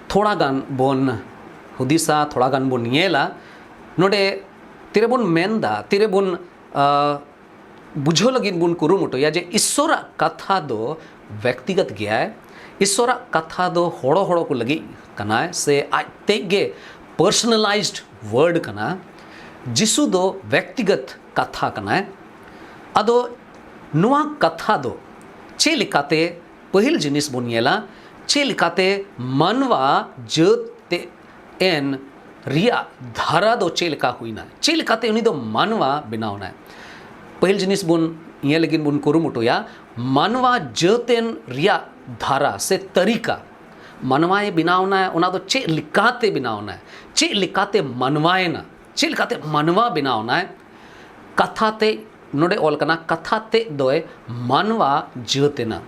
ᱛᱷᱚᱲᱟ ᱜᱟᱱ ᱵᱚᱱ ᱦᱩᱫᱤᱥᱟ, ᱛᱷᱚᱲᱟ ᱜᱟᱱ ᱵᱚᱱ ᱧᱮᱞᱟ᱾ ᱱᱚᱰᱮ ᱛᱤᱨᱮᱵᱚᱱ ᱢᱮᱱᱫᱟ, ᱛᱤᱨᱮᱵᱚᱱ ᱟ, ᱵᱩᱡᱷᱟᱹᱣ ᱞᱟᱹᱜᱤᱫ ᱵᱚᱱ ᱠᱩᱨᱩᱢᱩᱴᱩᱭᱟ ᱡᱮ ᱤᱥᱥᱚᱨᱟᱜ ᱠᱟᱛᱷᱟ ᱫᱚ ᱵᱮᱠᱛᱤᱜᱚᱛ ᱜᱮᱭᱟᱭ᱾ ᱤᱥᱥᱚᱨᱟᱜ ᱠᱟᱛᱷᱟ ᱫᱚ ᱦᱚᱲᱚ ᱦᱚᱲᱚ ᱠᱚ ᱞᱟᱹᱜᱤᱫ ᱠᱟᱱᱟᱭ, ᱥᱮ ᱟᱡ ᱛᱮᱡ ᱜᱮ personalized word ᱠᱟᱱᱟ᱾ ᱡᱤᱥᱩ ᱫᱚ ᱵᱮᱠᱛᱤᱜᱚᱛ ᱠᱟᱛᱷᱟ ᱠᱟᱱᱟᱭ᱾ ᱟᱫᱚ ᱱᱚᱣᱟ ᱠᱟᱛᱷᱟ ᱫᱚ ᱪᱮᱫ ᱞᱮᱠᱟᱛᱮ, ᱯᱟᱹᱦᱤᱞ ᱡᱤᱱᱤᱥ ᱵᱚᱱ ᱧᱮᱞᱟ, ᱪᱮᱫ ᱞᱮᱠᱟᱛᱮ ᱢᱟᱱᱣᱟ ᱡᱟᱹᱛ ᱛᱮ ᱮᱱ ᱨᱮᱭᱟᱜ ᱫᱷᱟᱨᱟ ᱫᱚ ᱪᱮᱫ ᱞᱮᱠᱟ ᱦᱩᱭᱱᱟ? ᱪᱮᱫ ᱞᱮᱠᱟᱛᱮ ᱩᱱᱤ ᱫᱚ ᱢᱟᱱᱣᱟ ᱵᱮᱱᱟᱣ ᱮᱱᱟᱭ? ᱯᱟᱹᱦᱤᱞ ᱡᱤᱱᱤᱥ ᱵᱚᱱ ᱧᱮᱞ ᱞᱟᱹᱜᱤᱫ ᱵᱚᱱ ᱠᱩᱨᱩᱢᱩᱴᱩᱭᱟ, ᱢᱟᱱᱣᱟ ᱡᱟᱹᱛ ᱮᱱ ᱨᱮᱭᱟᱜ ᱫᱷᱟᱨᱟ ᱥᱮ ᱛᱟᱹᱨᱤᱠᱟ᱾ ᱢᱟᱱᱣᱟᱭ ᱵᱮᱱᱟᱣ ᱮᱱᱟᱭ, ᱚᱱᱟ ᱫᱚ ᱪᱮᱫ ᱞᱮᱠᱟᱛᱮ ᱵᱮᱱᱟᱣ ᱮᱱᱟᱭ? ᱪᱮᱫ ᱞᱮᱠᱟᱛᱮ ᱢᱟᱱᱣᱟᱭᱮᱱᱟ? ᱪᱮᱫ ᱞᱮᱠᱟᱛᱮ ᱢᱟᱱᱣᱟ ᱵᱮᱱᱟᱣ ᱮᱱᱟᱭ? ᱠᱟᱛᱷᱟ ᱛᱮ ᱱᱚᱰᱮ ᱚᱞ ᱠᱟᱱᱟ, ᱠᱟᱛᱷᱟ ᱛᱮᱫ ᱫᱚᱭ ᱢᱟᱱᱣᱟ ᱡᱟᱹᱛ ᱮᱱᱟ᱾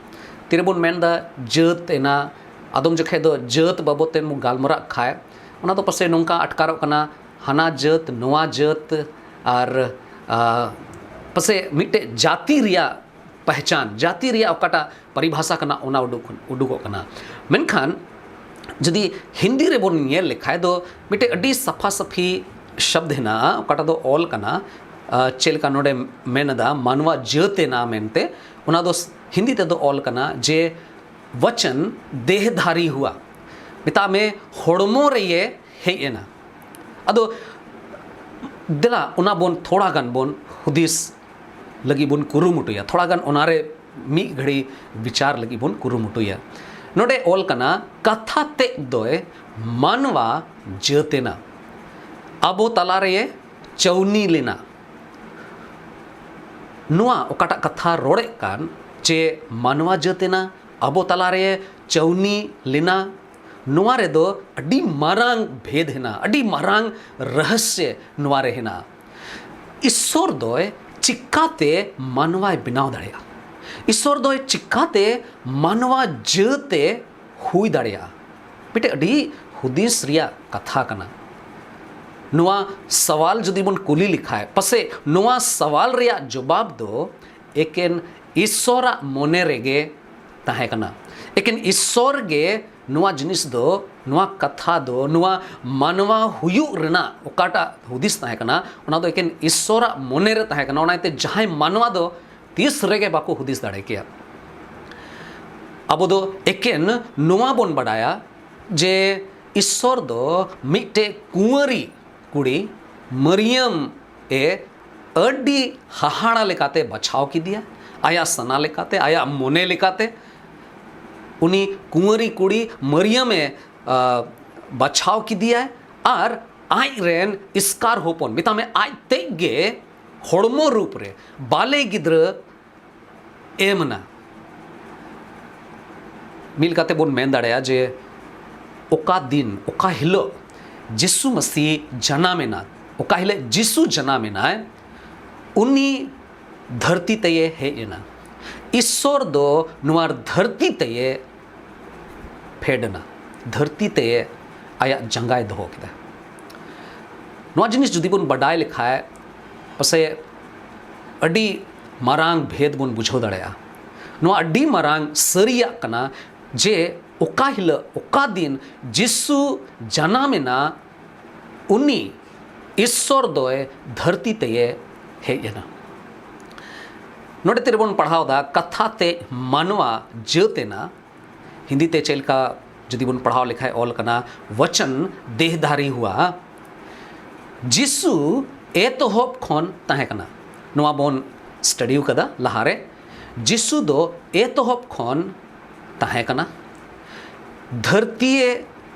ᱛᱤᱨᱮᱵᱚᱱ ᱢᱮᱱᱫᱟ ᱡᱟᱹᱛ ᱮᱱᱟ, ᱟᱫᱚᱢ ᱡᱚᱠᱷᱮᱡ ᱫᱚ ᱡᱟᱹᱛ ᱵᱟᱵᱚᱫ ᱛᱮ ᱵᱚᱱ ᱜᱟᱞᱢᱟᱨᱟᱜ ᱠᱷᱟᱡ, ᱚᱱᱟ ᱫᱚ ᱯᱟᱥᱮᱡ ᱱᱚᱝᱠᱟ ᱟᱴᱠᱟᱨᱚᱜ ᱠᱟᱱᱟ, ᱦᱟᱱᱟ ᱡᱟᱹᱛ, ᱱᱚᱣᱟ ᱡᱟᱹᱛ, ᱟᱨ ᱟ, ᱯᱟᱥᱮᱡ ᱢᱤᱫᱴᱮᱡ ᱡᱟᱹᱛᱤ ᱨᱮᱭᱟᱜ ᱯᱮᱦᱪᱟᱱ, ᱡᱟᱹᱛᱤ ᱨᱮᱭᱟᱜ ᱚᱠᱟᱴᱟᱜ ᱯᱚᱨᱤᱵᱷᱟᱥᱟ ᱠᱟᱱᱟ, ᱚᱱᱟ ᱩᱰᱩᱠ, ᱩᱰᱩᱠᱚᱜ ᱠᱟᱱᱟ᱾ ᱢᱮᱱᱠᱷᱟᱱ ᱡᱩᱫᱤ ᱦᱤᱱᱫᱤ ᱨᱮᱵᱚᱱ ᱧᱮᱞ ᱞᱮᱠᱷᱟᱡ ᱫᱚ ᱢᱤᱫᱴᱮᱡ ᱟᱹᱰᱤ ᱥᱟᱯᱷᱟ ᱥᱟᱹᱯᱷᱤ ᱥᱚᱵᱫ ᱦᱮᱱᱟᱜᱼᱟ, ᱚᱠᱟᱴᱟᱜ ᱫᱚ ᱚᱞ ᱠᱟᱱᱟ, ᱟ, ᱪᱮᱫ ᱞᱮᱠᱟ ᱱᱚᱰᱮ ᱢᱮᱱ ᱮᱫᱟ, ᱢᱟᱱᱣᱟ ᱡᱟᱹᱛ ᱮᱱᱟ ᱢᱮᱱᱛᱮ, ᱚᱱᱟ ᱫᱚ ᱦᱤᱱᱫᱤ ᱛᱮᱫᱚ ᱚᱞ ᱠᱟᱱᱟ ᱡᱮ ᱵᱚᱪᱚᱱ ᱫᱮᱦᱫᱷᱟᱨᱤ ᱦᱩᱣᱟ, ᱢᱮᱛᱟᱜ ᱢᱮ ᱦᱚᱲᱢᱚ ᱨᱮᱭᱮ ᱦᱮᱡ ᱮᱱᱟ᱾ ᱟᱫᱚ ᱫᱮᱞᱟ ᱚᱱᱟ ᱵᱚᱱ ᱛᱷᱚᱲᱟ ᱜᱟᱱ ᱵᱚᱱ ᱦᱩᱫᱤᱥ ᱞᱟᱹᱜᱤᱫ ᱵᱚᱱ ᱠᱩᱨᱩᱢᱩᱴᱩᱭᱟ, ᱛᱷᱚᱲᱟ ᱜᱟᱱ ᱚᱱᱟᱨᱮ ᱢᱤᱫ ᱜᱷᱟᱹᱲᱤ ᱵᱤᱪᱟᱨ ᱞᱟᱹᱜᱤᱫ ᱵᱚᱱ ᱠᱩᱨᱩᱢᱩᱴᱩᱭᱟ᱾ ᱱᱚᱰᱮ ᱚᱞ ᱠᱟᱱᱟ, ᱠᱟᱛᱷᱟ ᱛᱮᱫ ᱫᱚᱭ ᱢᱟᱱᱣᱟ ᱡᱟᱹᱛ ᱮᱱᱟ, ᱟᱵᱚ ᱛᱟᱞᱟ ᱨᱮᱭᱮ ᱪᱟᱹᱣᱱᱤ ᱞᱮᱱᱟ᱾ ᱱᱚᱣᱟ ᱚᱠᱟᱴᱟᱜ ᱠᱟᱛᱷᱟ ᱨᱚᱲᱮᱫ ᱠᱟᱱ, ᱪᱮ ᱢᱟᱱᱣᱟ ᱡᱟᱹᱛ ᱮᱱᱟ, ᱟᱵᱚ ᱛᱟᱞᱟᱨᱮ ᱪᱟᱹᱣᱱᱤ ᱞᱮᱱᱟ, ᱱᱚᱣᱟ ᱨᱮᱫᱚ ᱟᱹᱰᱤ ᱢᱟᱨᱟᱝ ᱵᱷᱮᱫ ᱦᱮᱱᱟᱜᱼᱟ, ᱟᱹᱰᱤ ᱢᱟᱨᱟᱝ ᱨᱚᱦᱚᱥᱭᱚ ᱱᱚᱣᱟ ᱨᱮ ᱦᱮᱱᱟᱜᱼᱟ᱾ ᱤᱥᱥᱚᱨ ᱫᱚᱭ ᱪᱤᱠᱟᱛᱮ ᱢᱟᱱᱣᱟᱭ ᱵᱮᱱᱟᱣ ᱫᱟᱲᱮᱭᱟᱜᱼᱟ? ᱤᱥᱥᱚᱨ ᱫᱚᱭ ᱪᱤᱠᱟᱛᱮ ᱢᱟᱱᱣᱟ ᱡᱟᱹᱛᱮ ᱦᱩᱭ ᱫᱟᱲᱮᱭᱟᱜᱼᱟ? ᱢᱤᱫᱴᱮᱡ ᱟᱹᱰᱤ ᱦᱩᱫᱤᱥ ᱨᱮᱭᱟᱜ ᱠᱟᱛᱷᱟ ᱠᱟᱱᱟ᱾ ᱱᱚᱣᱟ ᱥᱟᱣᱟᱞ ᱡᱩᱫᱤ ᱵᱚᱱ ᱠᱩᱞᱤ ᱞᱮᱠᱷᱟᱡ, ᱯᱟᱥᱮᱡ ᱱᱚᱣᱟ ᱥᱟᱣᱟᱞ ᱨᱮᱭᱟᱜ ᱡᱚᱵᱟᱵ ᱫᱚ ᱮᱠᱮᱱ ᱤᱥᱥᱚᱨᱟᱜ ᱢᱚᱱᱮ ᱨᱮᱜᱮ ᱛᱟᱦᱮᱸ ᱠᱟᱱᱟ᱾ ᱮᱠᱮᱱ ᱤᱥᱥᱚᱨ ᱜᱮ ᱱᱚᱣᱟ ᱡᱤᱱᱤᱥ ᱫᱚ, ᱱᱚᱣᱟ ᱠᱟᱛᱷᱟ ᱫᱚ, ᱱᱚᱣᱟ ᱢᱟᱱᱣᱟ ᱦᱩᱭᱩᱜ ᱨᱮᱱᱟᱜ ᱚᱠᱟᱴᱟᱜ ᱦᱩᱫᱤᱥ ᱛᱟᱦᱮᱸ ᱠᱟᱱᱟ, ᱚᱱᱟ ᱫᱚ ᱮᱠᱮᱱ ᱤᱥᱥᱚᱨᱟᱜ ᱢᱚᱱᱮ ᱨᱮ ᱛᱟᱦᱮᱸ ᱠᱟᱱᱟ᱾ ᱚᱱᱟ ᱤᱭᱟᱹᱛᱮ ᱡᱟᱦᱟᱸᱭ ᱢᱟᱱᱣᱟ ᱫᱚ ᱛᱤᱥ ᱨᱮᱜᱮ ᱵᱟᱠᱚ ᱦᱩᱫᱤᱥ ᱫᱟᱲᱮ ᱠᱮᱭᱟ᱾ ᱟᱵᱚ ᱫᱚ ᱮᱠᱮᱱ ᱱᱚᱣᱟ ᱵᱚᱱ ᱵᱟᱰᱟᱭᱟ ᱡᱮ ᱤᱥᱥᱚᱨ ᱫᱚ ᱢᱤᱫᱴᱮᱡ ᱠᱩᱸᱣᱟᱹᱨᱤ ᱠᱩᱲᱤ ᱢᱟᱨᱤᱭᱟᱢ ᱮ ᱟᱹᱰᱤ ᱦᱟᱦᱟᱲᱟ ᱞᱮᱠᱟᱛᱮ ᱵᱟᱪᱷᱟᱣ ᱠᱮᱫᱮᱭᱟ, ᱟᱭᱟᱜ ᱥᱟᱱᱟ ᱞᱮᱠᱟᱛᱮ, ᱟᱭᱟᱜ ᱢᱚᱱᱮ ᱞᱮᱠᱟᱛᱮ᱾ ᱩᱱᱤ ᱠᱩᱸᱣᱟᱹᱨᱤ ᱠᱩᱲᱤ ᱢᱟᱨᱤᱭᱟᱢ ᱮ, ᱟ, ᱵᱟᱪᱷᱟᱣ ᱠᱮᱫᱮᱭᱟᱭ ᱟᱨ ᱟᱡ ᱨᱮᱱ ᱮᱥᱠᱟᱨ ᱦᱚᱯᱚᱱ, ᱢᱮᱛᱟᱜ ᱢᱮ, ᱟᱡ ᱛᱮᱡ ᱜᱮ ᱦᱚᱲᱢᱚ ᱨᱩᱯ ᱨᱮ ᱵᱟᱞᱮ ᱜᱤᱫᱽᱨᱟᱹ ᱮᱢ ᱮᱱᱟ᱾ ᱢᱤᱫ ᱞᱮᱠᱟᱛᱮ ᱵᱚᱱ ᱢᱮᱱ ᱫᱟᱲᱮᱭᱟᱜᱼᱟ ᱡᱮ ᱚᱠᱟ ᱫᱤᱱ, ᱚᱠᱟ ᱦᱤᱞᱳᱜ ᱡᱤᱥᱩ ᱢᱟᱹᱥᱤ ᱡᱟᱱᱟᱢ ᱮᱱᱟ, ᱚᱠᱟ ᱦᱤᱞᱳᱜ ᱡᱤᱥᱩ ᱡᱟᱱᱟᱢ ᱮᱱᱟᱭ, ᱩᱱᱤ ᱫᱷᱟᱹᱨᱛᱤ ᱛᱮᱭᱮ ᱦᱮᱡ ᱮᱱᱟ᱾ ᱤᱥᱥᱚᱨ ᱫᱚ ᱱᱚᱣᱟ ᱫᱷᱟᱹᱨᱛᱤ ᱛᱮᱭᱮ ᱯᱷᱮᱰ ᱮᱱᱟ, ᱫᱷᱟᱹᱨᱛᱤ ᱛᱮᱭᱮ ᱟᱭᱟᱜ ᱡᱟᱸᱜᱟᱭ ᱫᱚᱦᱚ ᱠᱮᱫᱟ᱾ ᱱᱚᱣᱟ ᱡᱤᱱᱤᱥ ᱡᱩᱫᱤ ᱵᱚᱱ ᱵᱟᱰᱟᱭ ᱞᱮᱠᱷᱟᱡ, ᱯᱟᱥᱮᱡ ᱟᱹᱰᱤ ᱢᱟᱨᱟᱝ ᱵᱷᱮᱫ ᱵᱚᱱ ᱵᱩᱡᱷᱟᱹᱣ ᱫᱟᱲᱮᱭᱟᱜᱼᱟ᱾ ᱱᱚᱣᱟ ᱟᱹᱰᱤ ᱢᱟᱨᱟᱝ ᱥᱟᱹᱨᱤᱭᱟᱜ ᱠᱟᱱᱟ ᱡᱮ ᱚᱠᱟ ᱦᱤᱞᱳᱜ, ᱚᱠᱟ ᱫᱤᱱ ᱡᱤᱥᱩ ᱡᱟᱱᱟᱢ ᱮᱱᱟ, ᱩᱱᱤ ᱤᱥᱥᱚᱨ ᱫᱚᱭ ᱫᱷᱟᱹᱨᱛᱤ ᱛᱮᱭᱮ ᱦᱮᱡ ᱮᱱᱟ᱾ ᱱᱚᱰᱮ ᱛᱤᱨᱮᱵᱚᱱ ᱯᱟᱲᱦᱟᱣ ᱫᱟ, ᱠᱟᱛᱷᱟ ᱛᱮ ᱢᱟᱱᱣᱟ ᱡᱟᱹᱛ ᱮᱱᱟ᱾ ᱦᱤᱱᱫᱤ ᱛᱮ ᱪᱮᱫ ᱞᱮᱠᱟ ᱡᱩᱫᱤ ᱵᱚᱱ ᱯᱟᱲᱦᱟᱣ ᱞᱮᱠᱷᱟᱡ ᱚᱞ ᱠᱟᱱᱟ, ᱵᱚᱪᱚᱱ ᱫᱮᱦᱫᱷᱟᱨᱤ ᱦᱩᱣᱟ᱾ ᱡᱤᱥᱩ ᱮᱛᱚᱦᱚᱵ ᱠᱷᱚᱱ ᱛᱟᱦᱮᱸ ᱠᱟᱱᱟ᱾ ᱱᱚᱣᱟ ᱵᱚᱱ ᱥᱴᱟᱰᱤ ᱟᱠᱟᱫᱟ ᱞᱟᱦᱟᱨᱮ᱾ ᱡᱤᱥᱩ ᱫᱚ ᱮᱛᱚᱦᱚᱵ ᱠᱷᱚᱱ ᱛᱟᱦᱮᱸ ᱠᱟᱱᱟ᱾ ᱫᱷᱟᱹᱨᱛᱤᱭᱮ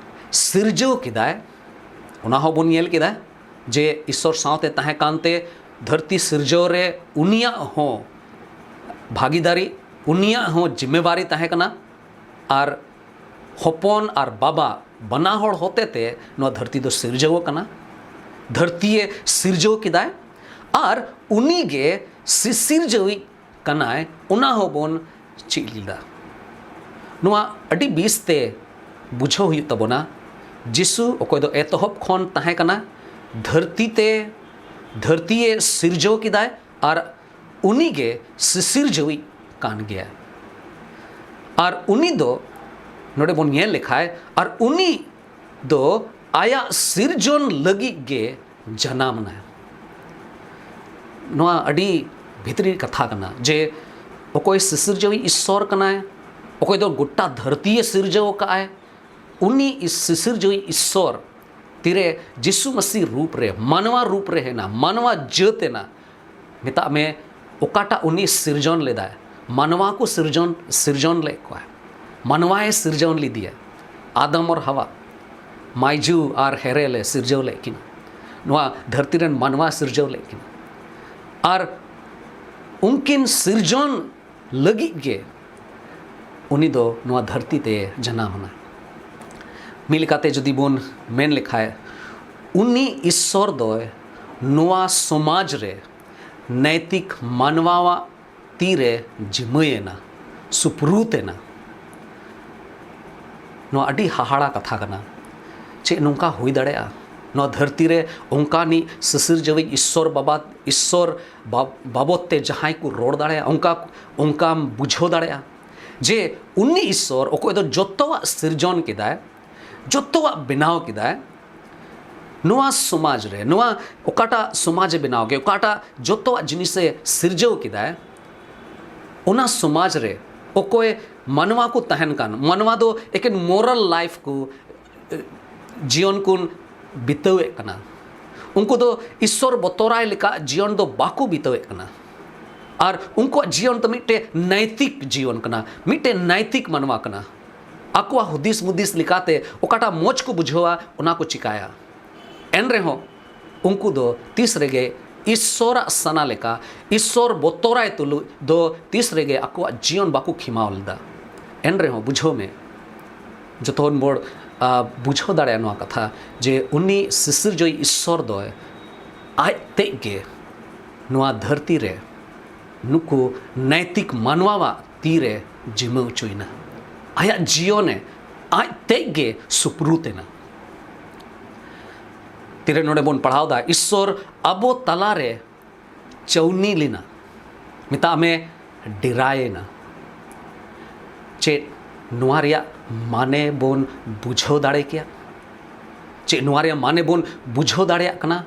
ᱥᱤᱨᱡᱟᱹᱣ ᱠᱮᱫᱟᱭ, ᱚᱱᱟ ᱦᱚᱸᱵᱚᱱ ᱧᱮᱞ ᱠᱮᱫᱟ ᱡᱮ ᱤᱥᱥᱚᱨ ᱥᱟᱶᱛᱮ ᱛᱟᱦᱮᱸ ᱠᱟᱱᱛᱮ ᱫᱷᱟᱹᱨᱛᱤ ᱥᱤᱨᱡᱟᱹᱣ ᱨᱮ ᱩᱱᱤᱭᱟᱜ ᱦᱚᱸ ᱵᱷᱟᱜᱤᱫᱟᱨᱤ, ᱩᱱᱤᱭᱟᱜ ᱦᱚᱸ ᱡᱤᱢᱢᱮᱣᱟᱨᱤ ᱛᱟᱦᱮᱸ ᱠᱟᱱᱟ᱾ ᱟᱨ ᱦᱚᱯᱚᱱ ᱟᱨ ᱵᱟᱵᱟ ᱵᱟᱱᱟ ᱦᱚᱲ ᱦᱚᱛᱮ ᱛᱮ ᱱᱚᱣᱟ ᱫᱷᱟᱹᱨᱛᱤ ᱫᱚ ᱥᱤᱨᱡᱟᱹᱣ ᱟᱠᱟᱱᱟ᱾ ᱫᱷᱟᱹᱨᱛᱤᱭᱮ ᱥᱤᱨᱡᱟᱹᱣ ᱠᱮᱫᱟᱭ ᱟᱨ ᱩᱱᱤᱜᱮ ᱥᱤᱥᱤᱨᱡᱟᱹᱣᱤᱡ ᱠᱟᱱᱟᱭ, ᱚᱱᱟ ᱦᱚᱸᱵᱚᱱ ᱪᱮᱫ ᱞᱮᱫᱟ᱾ ᱱᱚᱣᱟ ᱟᱹᱰᱤ ᱵᱮᱥ ᱛᱮ ᱵᱩᱡᱷᱟᱹᱣ ᱦᱩᱭᱩᱜ ᱛᱟᱵᱚᱱᱟ᱾ ᱡᱤᱥᱩ ᱚᱠᱚᱭ ᱫᱚ ᱮᱛᱚᱦᱚᱵ ᱠᱷᱚᱱ ᱛᱟᱦᱮᱸ ᱠᱟᱱᱟ, ᱫᱷᱟᱹᱨᱛᱤ ᱛᱮ, ᱫᱷᱟᱹᱨᱛᱤᱭᱮ ᱥᱤᱨᱡᱟᱹᱣ ᱠᱮᱫᱟᱭ ᱟᱨ ᱩᱱᱤᱜᱮ ᱥᱤᱥᱤᱨᱡᱟᱹᱣᱤᱡ ᱠᱟᱱ ᱜᱮᱭᱟᱭ᱾ ᱟᱨ ᱩᱱᱤ ᱫᱚ ᱱᱚᱰᱮ ᱵᱚᱱ ᱧᱮᱞ ᱞᱮᱠᱷᱟᱡ, ᱟᱨ ᱩᱱᱤ ᱫᱚ ᱟᱭᱟᱜ ᱥᱤᱨᱡᱚᱱ ᱞᱟᱹᱜᱤᱫ ᱜᱮ ᱡᱟᱱᱟᱢ ᱮᱱᱟᱭ᱾ ᱱᱚᱣᱟ ᱟᱹᱰᱤ ᱵᱷᱤᱛᱨᱤ ᱠᱟᱛᱷᱟ ᱠᱟᱱᱟ ᱡᱮ ᱚᱠᱚᱭ ᱥᱤᱥᱤᱨᱡᱟᱹᱣᱤᱡ ᱤᱥᱥᱚᱨ ᱠᱟᱱᱟᱭ, ᱚᱠᱚᱭ ᱫᱚ ᱜᱚᱴᱟ ᱫᱷᱟᱹᱨᱛᱤᱭᱮ ᱥᱤᱨᱡᱟᱹᱣ ᱟᱠᱟᱫᱼᱟᱭ, ᱩᱱᱤ ᱤᱥ-, ᱥᱤᱥᱤᱨᱡᱟᱹᱣᱤᱡ ᱤᱥᱥᱚᱨ ᱛᱤᱨᱮ ᱡᱤᱥᱩ ᱢᱟᱹᱥᱤ ᱨᱩᱯ ᱨᱮ, ᱢᱟᱱᱣᱟ ᱨᱩᱯ ᱨᱮ ᱦᱮᱡ ᱮᱱᱟ, ᱢᱟᱱᱣᱟ ᱡᱟᱹᱛ ᱮᱱᱟ, ᱢᱮᱛᱟᱜ ᱢᱮ, ᱚᱠᱟᱴᱟᱜ ᱩᱱᱤ ᱥᱤᱨᱡᱚᱱ ᱞᱮᱫᱟᱭ, ᱢᱟᱱᱣᱟ ᱠᱚ ᱥᱤᱨᱡᱚᱱ, ᱥᱤᱨᱡᱚᱱ ᱞᱮᱫ ᱠᱚᱣᱟ, ᱢᱟᱱᱣᱟᱭ ᱥᱤᱨᱡᱚᱱ ᱞᱮᱫᱮᱭᱟ᱾ ᱟᱫᱟᱢ ᱟᱨ ᱦᱟᱣᱟ, ᱢᱟᱭᱡᱩ ᱟᱨ ᱦᱮᱨᱮᱞ ᱮ ᱥᱤᱨᱡᱟᱹᱣ ᱞᱮᱫ ᱠᱤᱱᱟ, ᱱᱚᱣᱟ ᱫᱷᱟᱹᱨᱛᱤ ᱨᱮᱱ ᱢᱟᱱᱣᱟ ᱥᱤᱨᱡᱟᱹᱣ ᱞᱮᱫ ᱠᱤᱱᱟ᱾ ᱟᱨ ᱩᱱᱠᱤᱱ ᱥᱤᱨᱡᱚᱱ ᱞᱟᱹᱜᱤᱫ ᱜᱮ ᱩᱱᱤ ᱫᱚ ᱱᱚᱣᱟ ᱫᱷᱟᱹᱨᱛᱤ ᱛᱮ ᱡᱟᱱᱟᱢ ᱮᱱᱟ᱾ ᱢᱤᱫ ᱞᱮᱠᱟᱛᱮ ᱡᱩᱫᱤ ᱵᱚᱱ ᱢᱮᱱ ᱞᱮᱠᱷᱟᱡ, ᱩᱱᱤ ᱤᱥᱥᱚᱨ ᱫᱚᱭ ᱱᱚᱣᱟ ᱥᱚᱢᱟᱡᱽ ᱨᱮ ᱱᱮᱭᱛᱤᱠ ᱢᱟᱱᱣᱟᱣᱟᱜ ᱛᱤᱨᱮ ᱡᱤᱢᱟᱹᱭᱮᱱᱟ, ᱥᱩᱯᱨᱩᱛ ᱮᱱᱟ᱾ ᱱᱚᱣᱟ ᱟᱹᱰᱤ ᱦᱟᱦᱟᱲᱟ ᱠᱟᱛᱷᱟ ᱠᱟᱱᱟ᱾ ᱪᱮᱫ ᱱᱚᱝᱠᱟ ᱦᱩᱭ ᱫᱟᱲᱮᱭᱟᱜᱼᱟ? ᱱᱚᱣᱟ ᱫᱷᱟᱹᱨᱛᱤ ᱨᱮ ᱚᱱᱠᱟᱱᱤᱡ ᱥᱤᱥᱤᱨᱡᱟᱹᱣᱤᱡ ᱤᱥᱥᱚᱨ ᱵᱟᱵᱟ, ᱤᱥᱥᱚᱨ ᱵᱟ-, ᱵᱟᱵᱚᱛ ᱛᱮ ᱡᱟᱦᱟᱸᱭ ᱠᱚ ᱨᱚᱲ ᱫᱟᱲᱮᱭᱟᱜᱼᱟ, ᱚᱱᱠᱟ, ᱚᱱᱠᱟᱢ ᱵᱩᱡᱷᱟᱹᱣ ᱫᱟᱲᱮᱭᱟᱜᱼᱟ ᱡᱮ ᱩᱱᱤ ᱤᱥᱥᱚᱨ ᱚᱠᱚᱭ ᱫᱚ ᱡᱚᱛᱚᱣᱟᱜ ᱥᱤᱨᱡᱚᱱ ᱠᱮᱫᱟᱭ, ᱡᱚᱛᱚᱣᱟᱜ ᱵᱮᱱᱟᱣ ᱠᱮᱫᱟᱭ, ᱱᱚᱣᱟ ᱥᱚᱢᱟᱡᱽ ᱨᱮ, ᱱᱚᱣᱟ ᱚᱠᱟᱴᱟᱜ ᱥᱚᱢᱟᱡᱽ ᱮ ᱵᱮᱱᱟᱣ ᱠᱮᱫ, ᱚᱠᱟᱴᱟᱜ ᱡᱚᱛᱚᱣᱟᱜ ᱡᱤᱱᱤᱥ ᱮ ᱥᱤᱨᱡᱟᱹᱣ ᱠᱮᱫᱟᱭ, ᱚᱱᱟ ᱥᱚᱢᱟᱡᱽ ᱨᱮ ᱚᱠᱚᱭ ᱢᱟᱱᱣᱟ ᱠᱚ ᱛᱟᱦᱮᱱ ᱠᱟᱱ, ᱢᱟᱱᱣᱟ ᱫᱚ ᱮᱠᱮᱱ moral life ᱠᱚ, ᱮ, ᱡᱤᱭᱚᱱ ᱠᱚ ᱵᱤᱛᱟᱹᱣᱮᱫ ᱠᱟᱱᱟ᱾ ᱩᱱᱠᱩ ᱫᱚ ᱤᱥᱥᱚᱨ ᱵᱚᱛᱚᱨᱟᱭ ᱞᱮᱠᱟ ᱡᱤᱭᱚᱱ ᱫᱚ ᱵᱟᱠᱚ ᱵᱤᱛᱟᱹᱣᱮᱫ ᱠᱟᱱᱟ᱾ ᱟᱨ ᱩᱱᱠᱩᱣᱟᱜ ᱡᱤᱭᱚᱱ ᱫᱚ ᱢᱤᱫᱴᱮᱱ ᱱᱟᱭᱛᱤᱠ ᱡᱤᱭᱚᱱ ᱠᱟᱱᱟ, ᱢᱤᱫᱴᱮᱱ ᱱᱟᱭᱛᱤᱠ ᱢᱟᱱᱣᱟ ᱠᱟᱱᱟ᱾ ᱟᱠᱚᱣᱟᱜ ᱦᱩᱫᱤᱥ ᱢᱩᱫᱤᱥ ᱞᱮᱠᱟᱛᱮ ᱚᱠᱟᱴᱟᱜ ᱢᱚᱡᱽ ᱠᱚ ᱵᱩᱡᱷᱟᱹᱣᱟ, ᱚᱱᱟ ᱠᱚ ᱪᱤᱠᱟᱭᱟ᱾ ᱮᱱ ᱨᱮᱦᱚᱸ ᱩᱱᱠᱩ ᱫᱚ ᱛᱤᱥ ᱨᱮᱜᱮ ᱤᱥᱥᱚᱨᱟᱜ ᱥᱟᱱᱟ ᱞᱮᱠᱟ, ᱤᱥᱥᱚᱨ ᱵᱚᱛᱚᱨᱟᱭ ᱛᱩᱞᱩᱡ ᱫᱚ ᱛᱤᱥ ᱨᱮᱜᱮ ᱟᱠᱚᱣᱟᱜ ᱡᱤᱭᱚᱱ ᱵᱟᱠᱚ ᱠᱷᱮᱢᱟᱣ ᱞᱮᱫᱟ᱾ ᱮᱱ ᱨᱮᱦᱚᱸ ᱵᱩᱡᱷᱟᱹᱣ ᱢᱮ, ᱡᱚᱛᱚ ᱦᱚᱲ ᱵᱚᱱ, ᱟ, ᱵᱩᱡᱷᱟᱹᱣ ᱫᱟᱲᱮᱭᱟᱜᱼᱟ ᱱᱚᱣᱟ ᱠᱟᱛᱷᱟ, ᱡᱮ ᱩᱱᱤ ᱥᱤᱥᱤᱨᱡᱟᱹᱣᱤᱡ ᱤᱥᱥᱚᱨ ᱫᱚᱭ ᱟᱡ ᱛᱮᱡ ᱜᱮ ᱱᱚᱣᱟ ᱫᱷᱟᱹᱨᱛᱤ ᱨᱮ ᱱᱩᱠᱩ ᱱᱟᱭᱛᱤᱠ ᱢᱟᱱᱣᱟᱣᱟᱜ ᱛᱤᱨᱮ ᱡᱤᱢᱟᱹ ᱦᱚᱪᱚᱭᱮᱱᱟ᱾ ᱟᱭᱟᱜ ᱡᱤᱭᱚᱱᱮ ᱟᱡ ᱛᱮᱡ ᱜᱮ ᱥᱩᱯᱨᱩᱛ ᱮᱱᱟ᱾ ᱛᱤᱨᱮ ᱱᱚᱰᱮ ᱵᱚᱱ ᱯᱟᱲᱦᱟᱣ ᱫᱟ, ᱤᱥᱥᱚᱨ ᱟᱵᱚ ᱛᱟᱞᱟᱨᱮ ᱪᱟᱹᱣᱱᱤ ᱞᱮᱱᱟ, ᱢᱮᱛᱟᱜ ᱢᱮ ᱰᱮᱨᱟᱭᱮᱱᱟ᱾ ᱪᱮᱫ ᱱᱚᱣᱟ ᱨᱮᱭᱟᱜ ᱢᱟᱱᱮ ᱵᱚᱱ ᱵᱩᱡᱷᱟᱹᱣ ᱫᱟᱲᱮ ᱠᱮᱭᱟ? ᱪᱮᱫ ᱱᱚᱣᱟ ᱨᱮᱭᱟᱜ ᱢᱟᱱᱮ ᱵᱚᱱ ᱵᱩᱡᱷᱟᱹᱣ ᱫᱟᱲᱮᱭᱟᱜ ᱠᱟᱱᱟ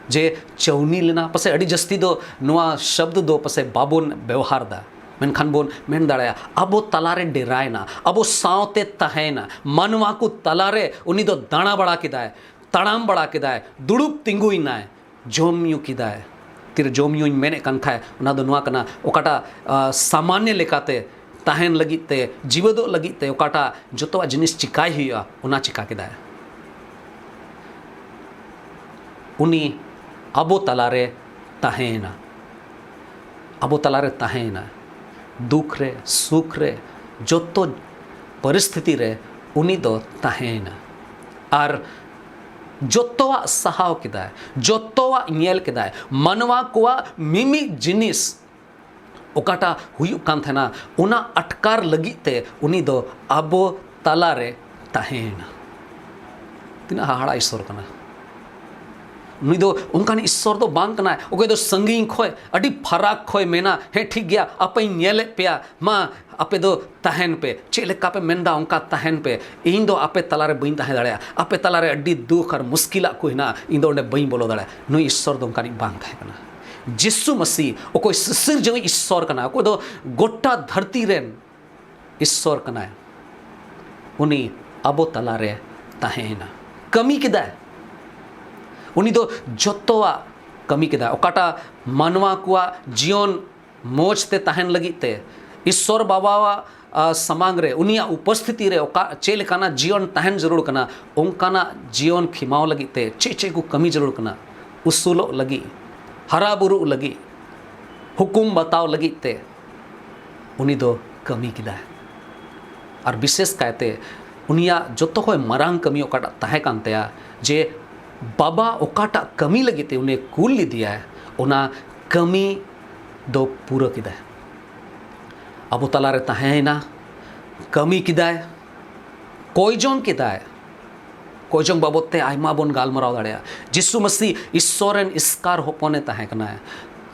ᱡᱮ ᱪᱟᱹᱣᱱᱤ ᱞᱮᱱᱟ? ᱯᱟᱥᱮᱡ ᱟᱹᱰᱤ ᱡᱟᱹᱥᱛᱤ ᱫᱚ ᱱᱚᱣᱟ ᱥᱚᱵᱫ ᱫᱚ ᱯᱟᱥᱮᱡ ᱵᱟᱵᱚᱱ ᱵᱮᱣᱦᱟᱨ ᱫᱟ, ᱢᱮᱱᱠᱷᱟᱱ ᱵᱚᱱ ᱢᱮᱱ ᱫᱟᱲᱮᱭᱟᱜᱼᱟ, ᱟᱵᱚ ᱛᱟᱞᱟᱨᱮ ᱰᱮᱨᱟᱭᱮᱱᱟ, ᱟᱵᱚ ᱥᱟᱶᱛᱮ ᱛᱟᱦᱮᱸᱭᱮᱱᱟ, ᱢᱟᱱᱣᱟ ᱠᱚ ᱛᱟᱞᱟᱨᱮ ᱩᱱᱤ ᱫᱚ ᱫᱟᱬᱟ ᱵᱟᱲᱟ ᱠᱮᱫᱟᱭ, ᱛᱟᱲᱟᱢ ᱵᱟᱲᱟ ᱠᱮᱫᱟᱭ, ᱫᱩᱲᱩᱵ ᱛᱤᱸᱜᱩᱭᱮᱱᱟᱭ, ᱡᱚᱢ ᱧᱩ ᱠᱮᱫᱟᱭ᱾ ᱛᱤᱨᱮ ᱡᱚᱢ ᱧᱩᱧ ᱢᱮᱱᱮᱫ ᱠᱟᱱ ᱠᱷᱟᱡ, ᱚᱱᱟ ᱫᱚ ᱱᱚᱣᱟ ᱠᱟᱱᱟ, ᱚᱠᱟᱴᱟᱜ ᱟ, ᱥᱟᱢᱟᱱᱱᱚ ᱞᱮᱠᱟᱛᱮ ᱛᱟᱦᱮᱱ ᱞᱟᱹᱜᱤᱫ ᱛᱮ, ᱡᱤᱣᱮᱫᱚᱜ ᱞᱟᱹᱜᱤᱫ ᱛᱮ ᱚᱠᱟᱴᱟᱜ ᱡᱚᱛᱚᱣᱟᱜ ᱡᱤᱱᱤᱥ ᱪᱤᱠᱟᱭ ᱦᱩᱭᱩᱜᱼᱟ, ᱚᱱᱟ ᱪᱤᱠᱟ ᱠᱮᱫᱟᱭ᱾ ᱩᱱᱤ ᱟᱵᱚ ᱛᱟᱞᱟᱨᱮ ᱛᱟᱦᱮᱸᱭᱮᱱᱟ᱾ ᱟᱵᱚ ᱛᱟᱞᱟᱨᱮ ᱛᱟᱦᱮᱸᱭᱮᱱᱟ᱾ ᱫᱩᱠ ᱨᱮ, ᱥᱩᱠ ᱨᱮ, ᱡᱚᱛᱚ ᱯᱚᱨᱤᱥᱛᱷᱤᱛᱤ ᱨᱮ ᱩᱱᱤ ᱫᱚ ᱛᱟᱦᱮᱸᱭᱮᱱᱟ᱾ ᱟᱨ ᱡᱚᱛᱚᱣᱟᱜ ᱥᱟᱦᱟᱣ ᱠᱮᱫᱟᱭ, ᱡᱚᱛᱚᱣᱟᱜ ᱧᱮᱞ ᱠᱮᱫᱟᱭ᱾ ᱢᱟᱱᱣᱟ ᱠᱚᱣᱟᱜ ᱢᱤᱢᱤᱫ ᱡᱤᱱᱤᱥ ᱚᱠᱟᱴᱟᱜ ᱦᱩᱭᱩᱜ ᱠᱟᱱ ᱛᱟᱦᱮᱱᱟ, ᱚᱱᱟ ᱟᱴᱠᱟᱨ ᱞᱟᱹᱜᱤᱫ ᱛᱮ ᱩᱱᱤ ᱫᱚ ᱟᱵᱚ ᱛᱟᱞᱟᱨᱮ ᱛᱟᱦᱮᱸᱭᱮᱱᱟ᱾ ᱛᱤᱱᱟᱹᱜ ᱦᱟᱦᱟᱲᱟ ᱤᱥᱥᱚᱨ ᱠᱟᱱᱟ! ᱩᱱᱤ ᱫᱚ ᱚᱱᱠᱟᱱ ᱤᱥᱥᱚᱨ ᱫᱚ ᱵᱟᱝ ᱠᱟᱱᱟᱭ, ᱚᱠᱚᱭ ᱫᱚ ᱥᱟᱺᱜᱤᱧ ᱠᱷᱚᱡ, ᱟᱹᱰᱤ ᱯᱷᱟᱨᱟᱠ ᱠᱷᱚᱡ ᱢᱮᱱᱟ, "ᱦᱮᱸ, ᱴᱷᱤᱠ ᱜᱮᱭᱟ, ᱟᱯᱮᱧ ᱧᱮᱞᱮᱫ ᱯᱮᱭᱟ, ᱢᱟ, ᱟᱯᱮ ᱫᱚ ᱛᱟᱦᱮᱱ ᱯᱮ, ᱪᱮᱫ ᱞᱮᱠᱟ ᱯᱮ ᱢᱮᱱᱫᱟ, ᱚᱱᱠᱟ ᱛᱟᱦᱮᱱ ᱯᱮ, ᱤᱧ ᱫᱚ ᱟᱯᱮ ᱛᱟᱞᱟᱨᱮ ᱵᱟᱹᱧ ᱛᱟᱦᱮᱸ ᱫᱟᱲᱮᱭᱟᱜᱼᱟ, ᱟᱯᱮ ᱛᱟᱞᱟᱨᱮ ᱟᱹᱰᱤ ᱫᱩᱠ ᱟᱨ ᱢᱩᱥᱠᱤᱞᱟᱜ ᱠᱚ ᱦᱮᱱᱟᱜᱼᱟ, ᱤᱧ ᱫᱚ ᱚᱸᱰᱮ ᱵᱟᱹᱧ ᱵᱚᱞᱚ ᱫᱟᱲᱮᱭᱟᱜᱼᱟ᱾" ᱱᱩᱭ ᱤᱥᱥᱚᱨ ᱫᱚ ᱚᱱᱠᱟᱱᱤᱡ ᱵᱟᱝ ᱛᱟᱦᱮᱸ ᱠᱟᱱᱟ᱾ ᱡᱤᱥᱩ ᱢᱟᱹᱥᱤ, ᱚᱠᱚᱭ ᱥᱤᱥᱤᱨᱡᱟᱹᱣᱤᱡ ᱤᱥᱥᱚᱨ ᱠᱟᱱᱟ, ᱚᱠᱚᱭ ᱫᱚ ᱜᱚᱴᱟ ᱫᱷᱟᱹᱨᱛᱤ ᱨᱮᱱ ᱤᱥᱥᱚᱨ ᱠᱟᱱᱟᱭ, ᱩᱱᱤ ᱟᱵᱚ ᱛᱟᱞᱟᱨᱮ ᱛᱟᱦᱮᱸᱭᱮᱱᱟ, ᱠᱟᱹᱢᱤ ᱠᱮᱫᱟᱭ᱾ ᱩᱱᱤ ᱫᱚ ᱡᱚᱛᱚᱣᱟᱜ ᱠᱟᱹᱢᱤ ᱠᱮᱫᱟᱭ, ᱚᱠᱟᱴᱟᱜ ᱢᱟᱱᱣᱟ ᱠᱚᱣᱟᱜ ᱡᱤᱭᱚᱱ ᱢᱚᱡᱽ ᱛᱮ ᱛᱟᱦᱮᱱ ᱞᱟᱹᱜᱤᱫ ᱛᱮ, ᱤᱥᱥᱚᱨ ᱵᱟᱵᱟᱣᱟᱜ, ᱟ, ᱥᱟᱢᱟᱝ ᱨᱮ, ᱩᱱᱤᱭᱟᱜ ᱩᱯᱚᱥᱛᱷᱤᱛᱤ ᱨᱮ ᱚᱠᱟ, ᱪᱮᱫ ᱞᱮᱠᱟᱱᱟᱜ ᱡᱤᱭᱚᱱ ᱛᱟᱦᱮᱱ ᱡᱟᱹᱨᱩᱲ ᱠᱟᱱᱟ, ᱚᱱᱠᱟᱱᱟᱜ ᱡᱤᱭᱚᱱ ᱠᱷᱮᱢᱟᱣ ᱞᱟᱹᱜᱤᱫ ᱛᱮ ᱪᱮᱫ ᱪᱮᱫ ᱠᱚ ᱠᱟᱹᱢᱤ ᱡᱟᱹᱨᱩᱲ ᱠᱟᱱᱟ, ᱩᱥᱩᱞᱚᱜ ᱞᱟᱹᱜᱤᱫ, ᱦᱟᱨᱟ ᱵᱩᱨᱩᱜ ᱞᱟᱹᱜᱤᱫ, ᱦᱩᱠᱩᱢ ᱵᱟᱛᱟᱣ ᱞᱟᱹᱜᱤᱫ ᱛᱮ ᱩᱱᱤ ᱫᱚ ᱠᱟᱹᱢᱤ ᱠᱮᱫᱟᱭ᱾ ᱟᱨ ᱵᱤᱥᱮᱥ ᱠᱟᱭᱛᱮ ᱩᱱᱤᱭᱟᱜ ᱡᱚᱛᱚ ᱠᱷᱚᱱ ᱢᱟᱨᱟᱝ ᱠᱟᱹᱢᱤ ᱚᱠᱟᱴᱟᱜ ᱛᱟᱦᱮᱸ ᱠᱟᱱ ᱛᱟᱭᱟ, ᱡᱮ ᱵᱟᱵᱟ ᱚᱠᱟᱴᱟᱜ ᱠᱟᱹᱢᱤ ᱞᱟᱹᱜᱤᱫ ᱛᱮ ᱩᱱᱤ ᱠᱩᱞ ᱞᱮᱫᱮᱭᱟᱭ, ᱚᱱᱟ ᱠᱟᱹᱢᱤ ᱫᱚ ᱯᱩᱨᱟᱹ ᱠᱮᱫᱟᱭ᱾ ᱟᱵᱚ ᱛᱟᱞᱟᱨᱮ ᱛᱟᱦᱮᱸᱭᱮᱱᱟ, ᱠᱟᱹᱢᱤ ᱠᱮᱫᱟᱭ, ᱠᱚᱭ ᱡᱚᱝ ᱠᱮᱫᱟᱭ᱾ ᱠᱚᱭ ᱡᱚᱝ ᱵᱟᱵᱚᱫ ᱛᱮ ᱟᱭᱢᱟ ᱵᱚᱱ ᱜᱟᱞᱢᱟᱨᱟᱣ ᱫᱟᱲᱮᱭᱟᱜᱼᱟ᱾ ᱡᱤᱥᱩ ᱢᱟᱹᱥᱤ ᱤᱥᱥᱚᱨ ᱨᱮᱱ ᱮᱥᱠᱟᱨ ᱦᱚᱯᱚᱱᱮ ᱛᱟᱦᱮᱸ ᱠᱟᱱᱟᱭ᱾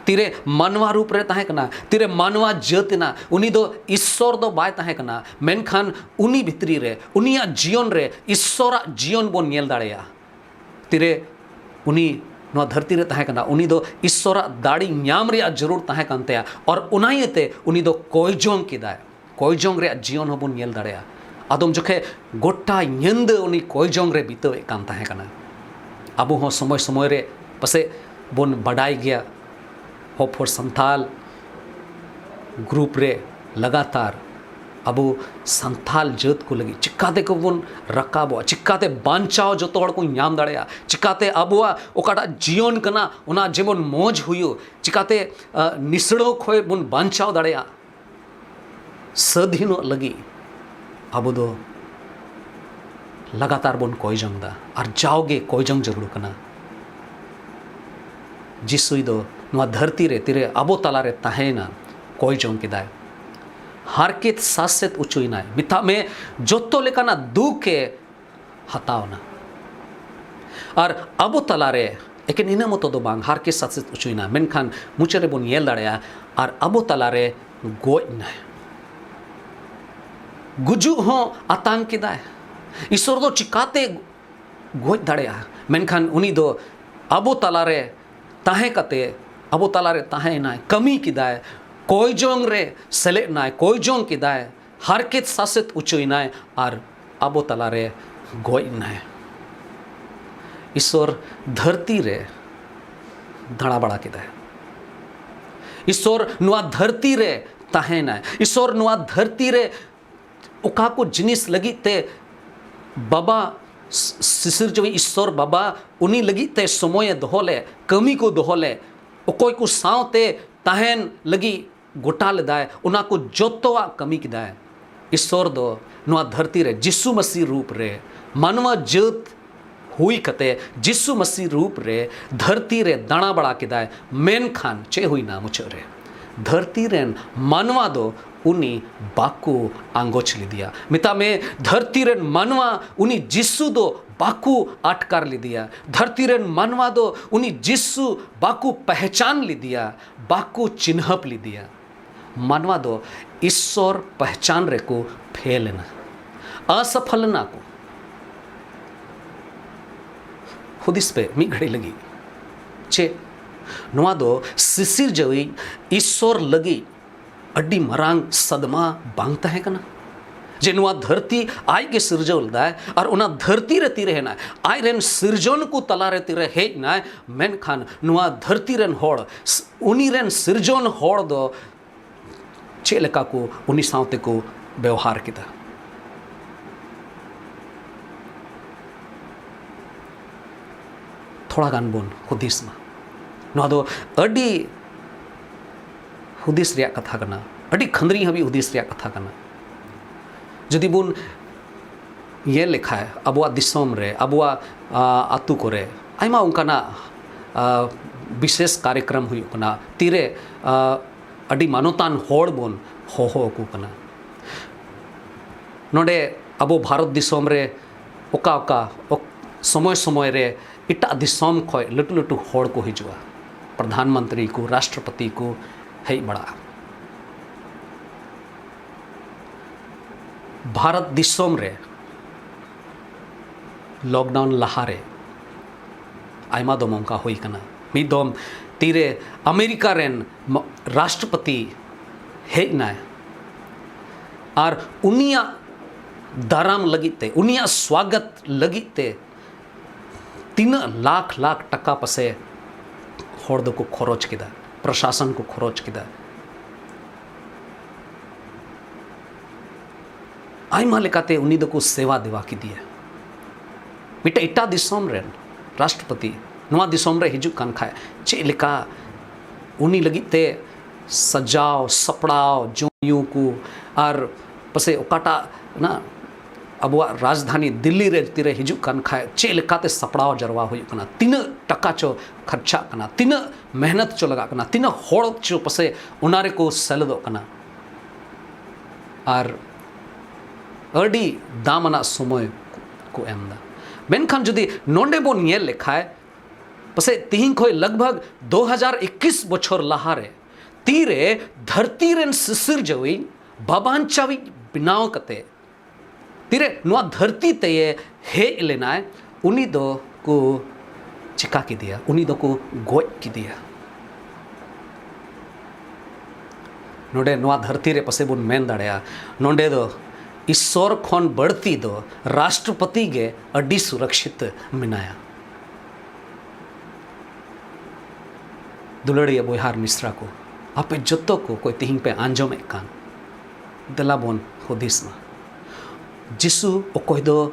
ᱛᱤᱨᱮ ᱢᱟᱱᱣᱟ ᱨᱩᱯ ᱨᱮ ᱛᱟᱦᱮᱸ ᱠᱟᱱᱟ, ᱛᱤᱨᱮ ᱢᱟᱱᱣᱟ ᱡᱟᱹᱛ ᱮᱱᱟ, ᱩᱱᱤ ᱫᱚ ᱤᱥᱥᱚᱨ ᱫᱚ ᱵᱟᱭ ᱛᱟᱦᱮᱸ ᱠᱟᱱᱟ, ᱢᱮᱱᱠᱷᱟᱱ ᱩᱱᱤ ᱵᱷᱤᱛᱨᱤ ᱨᱮ, ᱩᱱᱤᱭᱟᱜ ᱡᱤᱭᱚᱱ ᱨᱮ ᱤᱥᱥᱚᱨᱟᱜ ᱡᱤᱭᱚᱱ ᱵᱚᱱ ᱧᱮᱞ ᱫᱟᱲᱮᱭᱟᱜᱼᱟ᱾ ᱛᱤᱨᱮ ᱩᱱᱤ ᱱᱚᱣᱟ ᱫᱷᱟᱹᱨᱛᱤ ᱨᱮ ᱛᱟᱦᱮᱸ ᱠᱟᱱᱟ, ᱩᱱᱤ ᱫᱚ ᱤᱥᱥᱚᱨᱟᱜ ᱫᱟᱲᱮ ᱧᱟᱢ ᱨᱮᱭᱟᱜ ᱡᱟᱹᱨᱩᱲ ᱛᱟᱦᱮᱸ ᱠᱟᱱ ᱛᱟᱭᱟ, ᱟᱨ ᱚᱱᱟ ᱤᱭᱟᱹᱛᱮ ᱩᱱᱤ ᱫᱚ ᱠᱚᱭ ᱡᱚᱝ ᱠᱮᱫᱟᱭ᱾ ᱠᱚᱭ ᱡᱚᱝ ᱨᱮᱭᱟᱜ ᱡᱤᱭᱚᱱ ᱦᱚᱸᱵᱚᱱ ᱧᱮᱞ ᱫᱟᱲᱮᱭᱟᱜᱼᱟ᱾ ᱟᱫᱚᱢ ᱡᱚᱠᱷᱮᱡ ᱜᱚᱴᱟ ᱧᱤᱫᱟᱹ ᱩᱱᱤ ᱠᱚᱭ ᱡᱚᱝ ᱨᱮ ᱵᱤᱛᱟᱹᱣᱮᱫ ᱠᱟᱱ ᱛᱟᱦᱮᱸ ᱠᱟᱱᱟ᱾ ᱟᱵᱚ ᱦᱚᱸ ᱥᱚᱢᱚᱭ ᱥᱚᱢᱚᱭ ᱨᱮ ᱯᱟᱥᱮᱡ ᱵᱚᱱ ᱵᱟᱰᱟᱭ ᱜᱮᱭᱟ, ᱦᱚᱯ ᱯᱷᱚᱨ ᱥᱟᱱᱛᱷᱟᱞ ᱜᱨᱩᱯ ᱨᱮ ᱞᱟᱜᱟᱛᱟᱨ ᱟᱵᱚ ᱥᱟᱱᱛᱷᱟᱞ ᱡᱟᱹᱛ ᱠᱚ ᱞᱟᱹᱜᱤᱫ ᱪᱤᱠᱟᱛᱮ ᱠᱚ ᱵᱚᱱ ᱨᱟᱠᱟᱵᱚᱜᱼᱟ, ᱪᱤᱠᱟᱛᱮ ᱵᱟᱧᱪᱟᱣ ᱡᱚᱛᱚ ᱦᱚᱲ ᱠᱚ ᱧᱟᱢ ᱫᱟᱲᱮᱭᱟᱜᱼᱟ, ᱪᱤᱠᱟᱛᱮ ᱟᱵᱚᱣᱟᱜ ᱚᱠᱟᱴᱟᱜ ᱡᱤᱭᱚᱱ ᱠᱟᱱᱟ ᱚᱱᱟ ᱡᱮᱢᱚᱱ ᱢᱚᱡᱽ ᱦᱩᱭᱩᱜ, ᱪᱤᱠᱟᱛᱮ ᱟᱹ, ᱱᱤᱥᱲᱟᱹᱣ ᱠᱷᱚᱱ ᱵᱚᱱ ᱵᱟᱧᱪᱟᱣ ᱫᱟᱲᱮᱭᱟᱜᱼᱟ, ᱥᱟᱹᱫᱷᱤᱱᱚᱜ ᱞᱟᱹᱜᱤᱫ ᱟᱵᱚ ᱫᱚ ᱞᱟᱜᱟᱛᱟᱨ ᱵᱚᱱ ᱠᱚᱭ ᱡᱚᱝ ᱮᱫᱟ, ᱟᱨ ᱡᱟᱣᱜᱮ ᱠᱚᱭ ᱡᱚᱝ ᱡᱟᱹᱨᱩᱲ ᱠᱟᱱᱟ᱾ ᱡᱤᱥᱩᱭ ᱫᱚ ᱱᱚᱣᱟ ᱫᱷᱟᱹᱨᱛᱤ ᱨᱮ ᱛᱤᱨᱮ ᱟᱵᱚ ᱛᱟᱞᱟᱨᱮ ᱛᱟᱦᱮᱸᱭᱮᱱᱟ, ᱠᱚᱭ ᱡᱚᱝ ᱠᱮᱫᱟᱭ, ᱦᱟᱨᱠᱮᱛ ᱥᱟᱥᱮᱛ ᱚᱪᱚᱭᱮᱱᱟᱭ, ᱢᱮᱛᱟᱜ ᱢᱮ ᱡᱚᱛᱚ ᱞᱮᱠᱟᱱᱟᱜ ᱫᱩᱠ ᱮ ᱦᱟᱛᱟᱣ ᱮᱱᱟ᱾ ᱟᱨ ᱟᱵᱚ ᱛᱟᱞᱟᱨᱮ ᱮᱠᱮᱱ ᱤᱱᱟᱹ ᱢᱚᱛᱚ ᱫᱚ ᱵᱟᱝ, ᱦᱟᱨᱠᱮᱛ ᱥᱟᱥᱮᱛ ᱚᱪᱚᱭᱮᱱᱟ, ᱢᱮᱱᱠᱷᱟᱱ ᱢᱩᱪᱟᱹᱫ ᱨᱮᱵᱚᱱ ᱧᱮᱞ ᱫᱟᱲᱮᱭᱟᱜᱼᱟ, ᱟᱨ ᱟᱵᱚ ᱛᱟᱞᱟᱨᱮ ᱜᱚᱡ ᱮᱱᱟᱭ᱾ ᱜᱩᱡᱩᱜ ᱦᱚᱸ ᱟᱛᱟᱝ ᱠᱮᱫᱟᱭ᱾ ᱤᱥᱥᱚᱨ ᱫᱚ ᱪᱤᱠᱟᱛᱮ ᱜᱚᱡ ᱫᱟᱲᱮᱭᱟᱜᱼᱟ? ᱢᱮᱱᱠᱷᱟᱱ ᱩᱱᱤ ᱫᱚ ᱟᱵᱚ ᱛᱟᱞᱟᱨᱮ ᱛᱟᱦᱮᱸ ᱠᱟᱛᱮ, ᱟᱵᱚ ᱛᱟᱞᱟᱨᱮ ᱛᱟᱦᱮᱸᱭᱮᱱᱟᱭ, ᱠᱟᱹᱢᱤ ᱠᱮᱫᱟᱭ, ᱠᱚᱭ ᱡᱚᱝ ᱨᱮ ᱥᱮᱞᱮᱫ ᱮᱱᱟᱭ, ᱠᱚᱭ ᱡᱚᱝ ᱠᱮᱫᱟᱭ, ᱦᱟᱨᱠᱮᱛ ᱥᱟᱥᱮᱛ ᱚᱪᱚᱭᱮᱱᱟᱭ ᱟᱨ ᱟᱵᱚ ᱛᱟᱞᱟᱨᱮ ᱜᱚᱡ ᱮᱱᱟᱭ᱾ ᱤᱥᱥᱚᱨ ᱫᱷᱟᱹᱨᱛᱤ ᱨᱮ ᱫᱟᱬᱟ ᱵᱟᱲᱟ ᱠᱮᱫᱟᱭ᱾ ᱤᱥᱥᱚᱨ ᱱᱚᱣᱟ ᱫᱷᱟᱹᱨᱛᱤ ᱨᱮ ᱛᱟᱦᱮᱸᱭᱮᱱᱟᱭ᱾ ᱤᱥᱥᱚᱨ ᱱᱚᱣᱟ ᱫᱷᱟᱹᱨᱛᱤ ᱨᱮ ᱚᱠᱟ ᱠᱚ ᱡᱤᱱᱤᱥ ᱞᱟᱹᱜᱤᱫ ᱛᱮ ᱵᱟᱵᱟ, ᱥᱤᱥᱤᱨᱡᱟᱹᱣᱤᱡ ᱤᱥᱥᱚᱨ ᱵᱟᱵᱟ ᱩᱱᱤ ᱞᱟᱹᱜᱤᱫ ᱛᱮ ᱥᱚᱢᱚᱭᱮ ᱫᱚᱦᱚ ᱞᱮᱫ, ᱠᱟᱹᱢᱤ ᱠᱚ ᱫᱚᱦᱚ ᱞᱮᱫ, ᱚᱠᱚᱭ ᱠᱚ ᱥᱟᱶᱛᱮ ᱛᱟᱦᱮᱱ ᱞᱟᱹᱜᱤᱫ ᱜᱚᱴᱟ ᱞᱮᱫᱟᱭ, ᱚᱱᱟ ᱠᱚ ᱡᱚᱛᱚᱣᱟᱜ ᱠᱟᱹᱢᱤ ᱠᱮᱫᱟᱭ᱾ ᱤᱥᱥᱚᱨ ᱫᱚ ᱱᱚᱣᱟ ᱫᱷᱟᱹᱨᱛᱤ ᱨᱮ ᱡᱤᱥᱩ ᱢᱟᱹᱥᱤ ᱨᱩᱯ ᱨᱮ ᱢᱟᱱᱣᱟ ᱡᱟᱹᱛ ᱦᱩᱭ ᱠᱟᱛᱮ ᱡᱤᱥᱩ ᱢᱟᱹᱥᱤ ᱨᱩᱯ ᱨᱮ ᱫᱷᱟᱹᱨᱛᱤ ᱨᱮ ᱫᱟᱬᱟ ᱵᱟᱲᱟ ᱠᱮᱫᱟᱭ᱾ ᱢᱮᱱᱠᱷᱟᱱ ᱪᱮᱫ ᱦᱩᱭᱱᱟ ᱢᱩᱪᱟᱹᱫ ᱨᱮ? ᱫᱷᱟᱹᱨᱛᱤ ᱨᱮᱱ ᱢᱟᱱᱣᱟ ᱫᱚ ᱩᱱᱤ ᱵᱟᱠᱚ ᱟᱸᱜᱚᱪ ᱞᱮᱫᱮᱭᱟ᱾ ᱢᱮᱛᱟᱜ ᱢᱮ, ᱫᱷᱟᱹᱨᱛᱤ ᱨᱮᱱ ᱢᱟᱱᱣᱟ ᱩᱱᱤ ᱡᱤᱥᱩ ᱫᱚ ᱵᱟᱠᱚ ᱟᱴᱠᱟᱨ ᱞᱮᱫᱮᱭᱟ᱾ ᱫᱷᱟᱹᱨᱛᱤ ᱨᱮᱱ ᱢᱟᱱᱣᱟ ᱫᱚ ᱩᱱᱤ ᱡᱤᱥᱩ ᱵᱟᱠᱚ ᱯᱮᱦᱪᱟᱱ ᱞᱮᱫᱮᱭᱟ, ᱵᱟᱠᱚ ᱪᱤᱱᱦᱟᱹᱯ ᱞᱮᱫᱮᱭᱟ᱾ ᱢᱟᱱᱣᱟ ᱫᱚ ᱤᱥᱥᱚᱨ ᱯᱮᱦᱪᱟᱱ ᱨᱮᱠᱚ ᱯᱷᱮᱞ ᱮᱱᱟ, ᱚᱥᱚᱯᱷᱚᱞ ᱮᱱᱟ ᱠᱚ᱾ ᱦᱩᱫᱤᱥ ᱯᱮ ᱢᱤᱫ ᱜᱷᱟᱹᱲᱤ ᱞᱟᱹᱜᱤᱫ, ᱪᱮᱫ ᱱᱚᱣᱟ ᱫᱚ ᱥᱤᱥᱤᱨᱡᱟᱹᱣᱤᱡ ᱤᱥᱥᱚᱨ ᱞᱟᱹᱜᱤᱫ ᱟᱹᱰᱤ ᱢᱟᱨᱟᱝ ᱥᱟᱫᱢᱟ ᱵᱟᱝ ᱛᱟᱦᱮᱸ ᱠᱟᱱᱟ? ᱡᱮ ᱱᱚᱣᱟ ᱫᱷᱟᱹᱨᱛᱤ ᱟᱡ ᱜᱮ ᱥᱤᱨᱡᱟᱹᱣ ᱞᱮᱫᱟᱭ, ᱟᱨ ᱚᱱᱟ ᱫᱷᱟᱹᱨᱛᱤ ᱨᱮ ᱛᱤᱨᱮ ᱦᱮᱡ ᱮᱱᱟᱭ, ᱟᱡ ᱨᱮᱱ ᱥᱤᱨᱡᱚᱱ ᱠᱚ ᱛᱟᱞᱟ ᱨᱮ ᱛᱤᱨᱮ ᱦᱮᱡ ᱮᱱᱟᱭ, ᱢᱮᱱᱠᱷᱟᱱ ᱱᱚᱣᱟ ᱫᱷᱟᱹᱨᱛᱤ ᱨᱮᱱ ᱦᱚᱲ, ᱩᱱᱤ ᱨᱮᱱ ᱥᱤᱨᱡᱚᱱ ᱦᱚᱲ ᱫᱚ ᱪᱮᱫ ᱞᱮᱠᱟ ᱠᱚ ᱩᱱᱤ ᱥᱟᱶ ᱛᱮᱠᱚ ᱵᱮᱣᱦᱟᱨ ᱠᱮᱫᱟ? ᱛᱷᱚᱲᱟ ᱜᱟᱱ ᱵᱚᱱ ᱦᱩᱫᱤᱥ ᱢᱟ᱾ ᱱᱚᱣᱟ ᱫᱚ ᱟᱹᱰᱤ ᱦᱩᱫᱤᱥ ᱨᱮᱭᱟᱜ ᱠᱟᱛᱷᱟ ᱠᱟᱱᱟ, ᱟᱹᱰᱤ ᱠᱷᱟᱹᱱᱫᱽᱨᱤ ᱦᱟᱹᱵᱤᱡ ᱦᱩᱫᱤᱥ ᱨᱮᱭᱟᱜ ᱠᱟᱛᱷᱟ ᱠᱟᱱᱟ᱾ ᱡᱩᱫᱤ ᱵᱚᱱ ᱧᱮᱞ ᱞᱮᱠᱷᱟᱡ, ᱟᱵᱚᱣᱟᱜ ᱫᱤᱥᱚᱢ ᱨᱮ, ᱟᱵᱚᱣᱟᱜ, ᱟ, ᱟᱹᱛᱩ ᱠᱚᱨᱮ ᱟᱭᱢᱟ ᱚᱱᱠᱟᱱᱟᱜ, ᱟ, ᱵᱤᱥᱮᱥ ᱠᱟᱨᱭᱚᱠᱨᱚᱢ ᱦᱩᱭᱩᱜ ᱠᱟᱱᱟ, ᱛᱤᱨᱮ, ᱟ, ᱟᱹᱰᱤ ᱢᱟᱱᱚᱛᱟᱱ ᱦᱚᱲ ᱵᱚᱱ ᱦᱚᱦᱚ ᱟᱠᱚ ᱠᱟᱱᱟ᱾ ᱱᱚᱰᱮ ᱟᱵᱚ ᱵᱷᱟᱨᱚᱛ ᱫᱤᱥᱚᱢ ᱨᱮ ᱚᱠᱟ ᱚᱠᱟ ᱚᱠ-, ᱥᱚᱢᱚᱭ ᱥᱚᱢᱚᱭ ᱨᱮ ᱮᱴᱟᱜ ᱫᱤᱥᱚᱢ ᱠᱷᱚᱱ ᱞᱟᱹᱴᱩ ᱞᱟᱹᱴᱩ ᱦᱚᱲ ᱠᱚ ᱦᱤᱡᱩᱜᱼᱟ, ᱯᱨᱚᱫᱷᱟᱱ ᱢᱚᱱᱛᱨᱤ ᱠᱚ, ᱨᱟᱥᱴᱨᱚᱯᱚᱛᱤ ᱠᱚ ᱦᱮᱡ ᱵᱟᱲᱟᱜᱼᱟ᱾ ᱵᱷᱟᱨᱚᱛ ᱫᱤᱥᱚᱢ ᱨᱮ ᱞᱚᱠᱰᱟᱣᱩᱱ ᱞᱟᱦᱟᱨᱮ ᱟᱭᱢᱟ ᱫᱚᱢ ᱚᱱᱠᱟ ᱦᱩᱭ ᱠᱟᱱᱟ᱾ ᱢᱤᱫ ᱫᱚᱢ ᱛᱤᱨᱮ ᱟᱢᱮᱨᱤᱠᱟ ᱨᱮᱱ ᱢ-, ᱨᱟᱥᱴᱨᱚᱯᱚᱛᱤ ᱦᱮᱡ ᱮᱱᱟᱭ ᱟᱨ ᱩᱱᱤᱭᱟᱜ ᱫᱟᱨᱟᱢ ᱞᱟᱹᱜᱤᱫ ᱛᱮ, ᱩᱱᱤᱭᱟᱜ ᱥᱣᱟᱜᱚᱛ ᱞᱟᱹᱜᱤᱫ ᱛᱮ ᱛᱤᱱᱟᱹᱜ ᱞᱟᱠᱷ ᱞᱟᱠᱷ ᱴᱟᱠᱟ ᱯᱟᱥᱮ ᱦᱚᱲ ᱫᱚᱠᱚ ᱠᱷᱚᱨᱚᱪ ᱠᱮᱫᱟ, ᱯᱨᱚᱥᱟᱥᱚᱱ ᱠᱚ ᱠᱷᱚᱨᱚᱪ ᱠᱮᱫᱟ᱾ ᱟᱭᱢᱟ ᱞᱮᱠᱟᱛᱮ ᱩᱱᱤ ᱫᱚᱠᱚ ᱥᱮᱵᱟ ᱫᱮᱣᱟ ᱠᱮᱫᱮᱭᱟ᱾ ᱢᱤᱫᱴᱮᱡ ᱮᱴᱟᱜ ᱫᱤᱥᱚᱢ ᱨᱮᱱ ᱨᱟᱥᱴᱨᱚᱯᱚᱛᱤ ᱱᱚᱣᱟ ᱫᱤᱥᱚᱢ ᱨᱮ ᱦᱤᱡᱩᱜ ᱠᱟᱱ ᱠᱷᱟᱡ, ᱪᱮᱫ ᱞᱮᱠᱟ ᱩᱱᱤ ᱞᱟᱹᱜᱤᱫ ᱛᱮ ᱥᱟᱡᱟᱣ ᱥᱟᱯᱲᱟᱣ, ᱡᱚᱢ ᱧᱩ ᱠᱚ, ᱟᱨ ᱯᱟᱥᱮᱡ ᱚᱠᱟᱴᱟᱜ ᱚᱱᱟ ᱟᱵᱚᱣᱟᱜ ᱨᱟᱡᱽᱫᱷᱟᱱᱤ ᱫᱤᱞᱞᱤ ᱨᱮ ᱛᱤᱨᱮ ᱦᱤᱡᱩᱜ ᱠᱟᱱ ᱠᱷᱟᱡ, ᱪᱮᱫ ᱞᱮᱠᱟᱛᱮ ᱥᱟᱯᱲᱟᱣ ᱡᱟᱨᱣᱟ ᱦᱩᱭᱩᱜ ᱠᱟᱱᱟ, ᱛᱤᱱᱟᱹᱜ ᱴᱟᱠᱟ ᱪᱚ ᱠᱷᱚᱨᱪᱟᱜ ᱠᱟᱱᱟ, ᱛᱤᱱᱟᱹᱜ ᱢᱮᱦᱱᱚᱛ ᱪᱚ ᱞᱟᱜᱟᱜ ᱠᱟᱱᱟ, ᱛᱤᱱᱟᱹᱜ ᱦᱚᱲ ᱪᱚ ᱯᱟᱥᱮᱡ ᱚᱱᱟ ᱨᱮᱠᱚ ᱥᱮᱞᱮᱫᱚᱜ ᱠᱟᱱᱟ᱾ ᱟᱨ ᱟᱹᱰᱤ ᱫᱟᱢ ᱟᱱᱟᱜ ᱥᱚᱢᱚᱭ ᱠᱚ ᱮᱢ ᱮᱫᱟ᱾ ᱢᱮᱱᱠᱷᱟᱱ ᱡᱩᱫᱤ ᱱᱚᱰᱮ ᱵᱚᱱ ᱧᱮᱞ ᱞᱮᱠᱷᱟᱡ, ᱯᱟᱥᱮᱡ ᱛᱤᱦᱤᱧ ᱠᱷᱚᱱ ᱞᱟᱜᱽᱵᱷᱟᱜᱽ ᱫᱩ ᱦᱟᱡᱟᱨ ᱤᱠᱤᱥ ᱵᱚᱪᱷᱚᱨ ᱞᱟᱦᱟᱨᱮ ᱛᱤᱨᱮ ᱫᱷᱟᱹᱨᱛᱤ ᱨᱮᱱ ᱥᱤᱥᱤᱨᱡᱟᱹᱣᱤᱡ ᱵᱟᱵᱟᱧᱪᱟᱣᱤᱡ ᱵᱮᱱᱟᱣ ᱠᱟᱛᱮ ᱛᱤᱨᱮ ᱱᱚᱣᱟ ᱫᱷᱟᱹᱨᱛᱤ ᱛᱮᱭᱮ ᱦᱮᱡ ᱞᱮᱱᱟᱭ, ᱩᱱᱤ ᱫᱚ ᱠᱚ ᱪᱤᱠᱟ ᱠᱮᱫᱮᱭᱟ, ᱩᱱᱤ ᱫᱚᱠᱚ ᱜᱚᱡ ᱠᱮᱫᱮᱭᱟ᱾ ᱱᱚᱰᱮ ᱱᱚᱣᱟ ᱫᱷᱟᱹᱨᱛᱤ ᱨᱮ ᱯᱟᱥᱮ ᱵᱚᱱ ᱢᱮᱱ ᱫᱟᱲᱮᱭᱟᱜᱼᱟ, ᱱᱚᱰᱮ ᱫᱚ ᱤᱥᱥᱚᱨ ᱠᱷᱚᱱ ᱵᱟᱹᱲᱛᱤ ᱫᱚ ᱨᱟᱥᱴᱨᱚᱯᱚᱛᱤ ᱜᱮ ᱟᱹᱰᱤ ᱥᱩᱨᱚᱠᱥᱤᱛ ᱢᱮᱱᱟᱭᱟ᱾ ᱫᱩᱞᱟᱹᱲᱤᱭᱟᱹ ᱵᱚᱭᱦᱟ ᱟᱨ ᱢᱤᱥᱨᱟ ᱠᱚ, ᱟᱯᱮ ᱡᱚᱛᱚ ᱠᱚ ᱚᱠᱚᱭ ᱛᱤᱦᱤᱧ ᱯᱮ ᱟᱸᱡᱚᱢᱮᱫ ᱠᱟᱱ, ᱫᱮᱞᱟ ᱵᱚᱱ ᱦᱩᱫᱤᱥ ᱢᱟ᱾ ᱡᱤᱥᱩ ᱚᱠᱚᱭ ᱫᱚ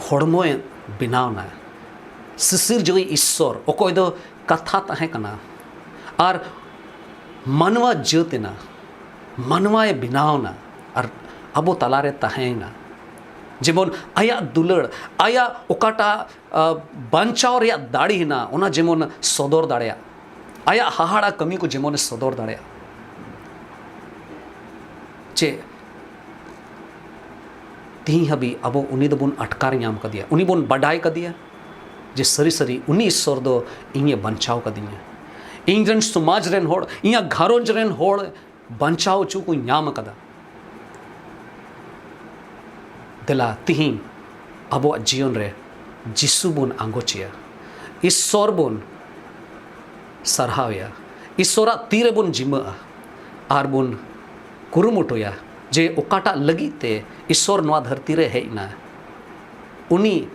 ᱦᱚᱲᱢᱚᱭ ᱵᱮᱱᱟᱣ ᱮᱱᱟ, ᱥᱤᱥᱤᱨᱡᱟᱹᱣᱤᱡ ᱤᱥᱥᱚᱨ ᱚᱠᱚᱭ ᱫᱚ ᱠᱟᱛᱷᱟ ᱛᱟᱦᱮᱸ ᱠᱟᱱᱟ ᱟᱨ ᱢᱟᱱᱣᱟ ᱡᱟᱹᱛ ᱮᱱᱟ, ᱢᱟᱱᱣᱟᱭ ᱵᱮᱱᱟᱣ ᱮᱱᱟ ᱟᱨ ᱟᱵᱚ ᱛᱟᱞᱟᱨᱮ ᱛᱟᱦᱮᱸᱭᱮᱱᱟ᱾ ᱡᱮᱢᱚᱱ ᱟᱭᱟᱜ ᱫᱩᱞᱟᱹᱲ, ᱟᱭᱟᱜ ᱚᱠᱟᱴᱟᱜ ᱟ, ᱵᱟᱧᱪᱟᱣ ᱨᱮᱭᱟᱜ ᱫᱟᱲᱮ ᱦᱮᱱᱟᱜᱼᱟ, ᱚᱱᱟ ᱡᱮᱢᱚᱱ ᱥᱚᱫᱚᱨ ᱫᱟᱲᱮᱭᱟᱜ, ᱟᱭᱟᱜ ᱦᱟᱦᱟᱲᱟ ᱠᱟᱹᱢᱤ ᱠᱚ ᱡᱮᱢᱚᱱᱮ ᱥᱚᱫᱚᱨ ᱫᱟᱲᱮᱭᱟᱜ᱾ ᱪᱮᱫ ᱛᱤᱦᱤᱧ ᱦᱟᱹᱵᱤᱡ ᱟᱵᱚ ᱩᱱᱤ ᱫᱚᱵᱚᱱ ᱟᱴᱠᱟᱨ ᱧᱟᱢ ᱠᱟᱫᱮᱭᱟ, ᱩᱱᱤ ᱵᱚᱱ ᱵᱟᱰᱟᱭ ᱠᱟᱫᱮᱭᱟ ᱡᱮ ᱥᱟᱹᱨᱤ ᱥᱟᱹᱨᱤ ᱩᱱᱤ ᱤᱥᱥᱚᱨ ᱫᱚ ᱤᱧᱮ ᱵᱟᱧᱪᱟᱣ ᱠᱟᱫᱤᱧᱟ, ᱤᱧ ᱨᱮᱱ ᱥᱚᱢᱟᱡᱽ ᱨᱮᱱ ᱦᱚᱲ, ᱤᱧᱟᱹᱜ ᱜᱷᱟᱨᱚᱸᱡᱽ ᱨᱮᱱ ᱦᱚᱲ ᱵᱟᱧᱪᱟᱣ ᱦᱚᱪᱚ ᱠᱚ ᱧᱟᱢ ᱟᱠᱟᱫᱟ᱾ ᱫᱮᱞᱟ ᱛᱤᱦᱤᱧ ᱟᱵᱚᱣᱟᱜ ᱡᱤᱭᱚᱱ ᱨᱮ ᱡᱤᱥᱩ ᱵᱚᱱ ᱟᱸᱜᱚᱪᱮᱭᱟ, ᱤᱥᱥᱚᱨ ᱵᱚᱱ ᱥᱟᱨᱦᱟᱣᱮᱭᱟ, ᱤᱥᱥᱚᱨᱟᱜ ᱛᱤ ᱨᱮᱵᱚᱱ ᱡᱤᱢᱟᱹᱜᱼᱟ ᱟᱨ ᱵᱚᱱ ᱠᱩᱨᱩᱢᱩᱴᱩᱭᱟ ᱡᱮ ᱚᱠᱟᱴᱟᱜ ᱞᱟᱹᱜᱤᱫ ᱛᱮ ᱤᱥᱥᱚᱨ ᱱᱚᱣᱟ ᱫᱷᱟᱹᱨᱛᱤ ᱨᱮ ᱦᱮᱡ ᱮᱱᱟ᱾ ᱩᱱᱤ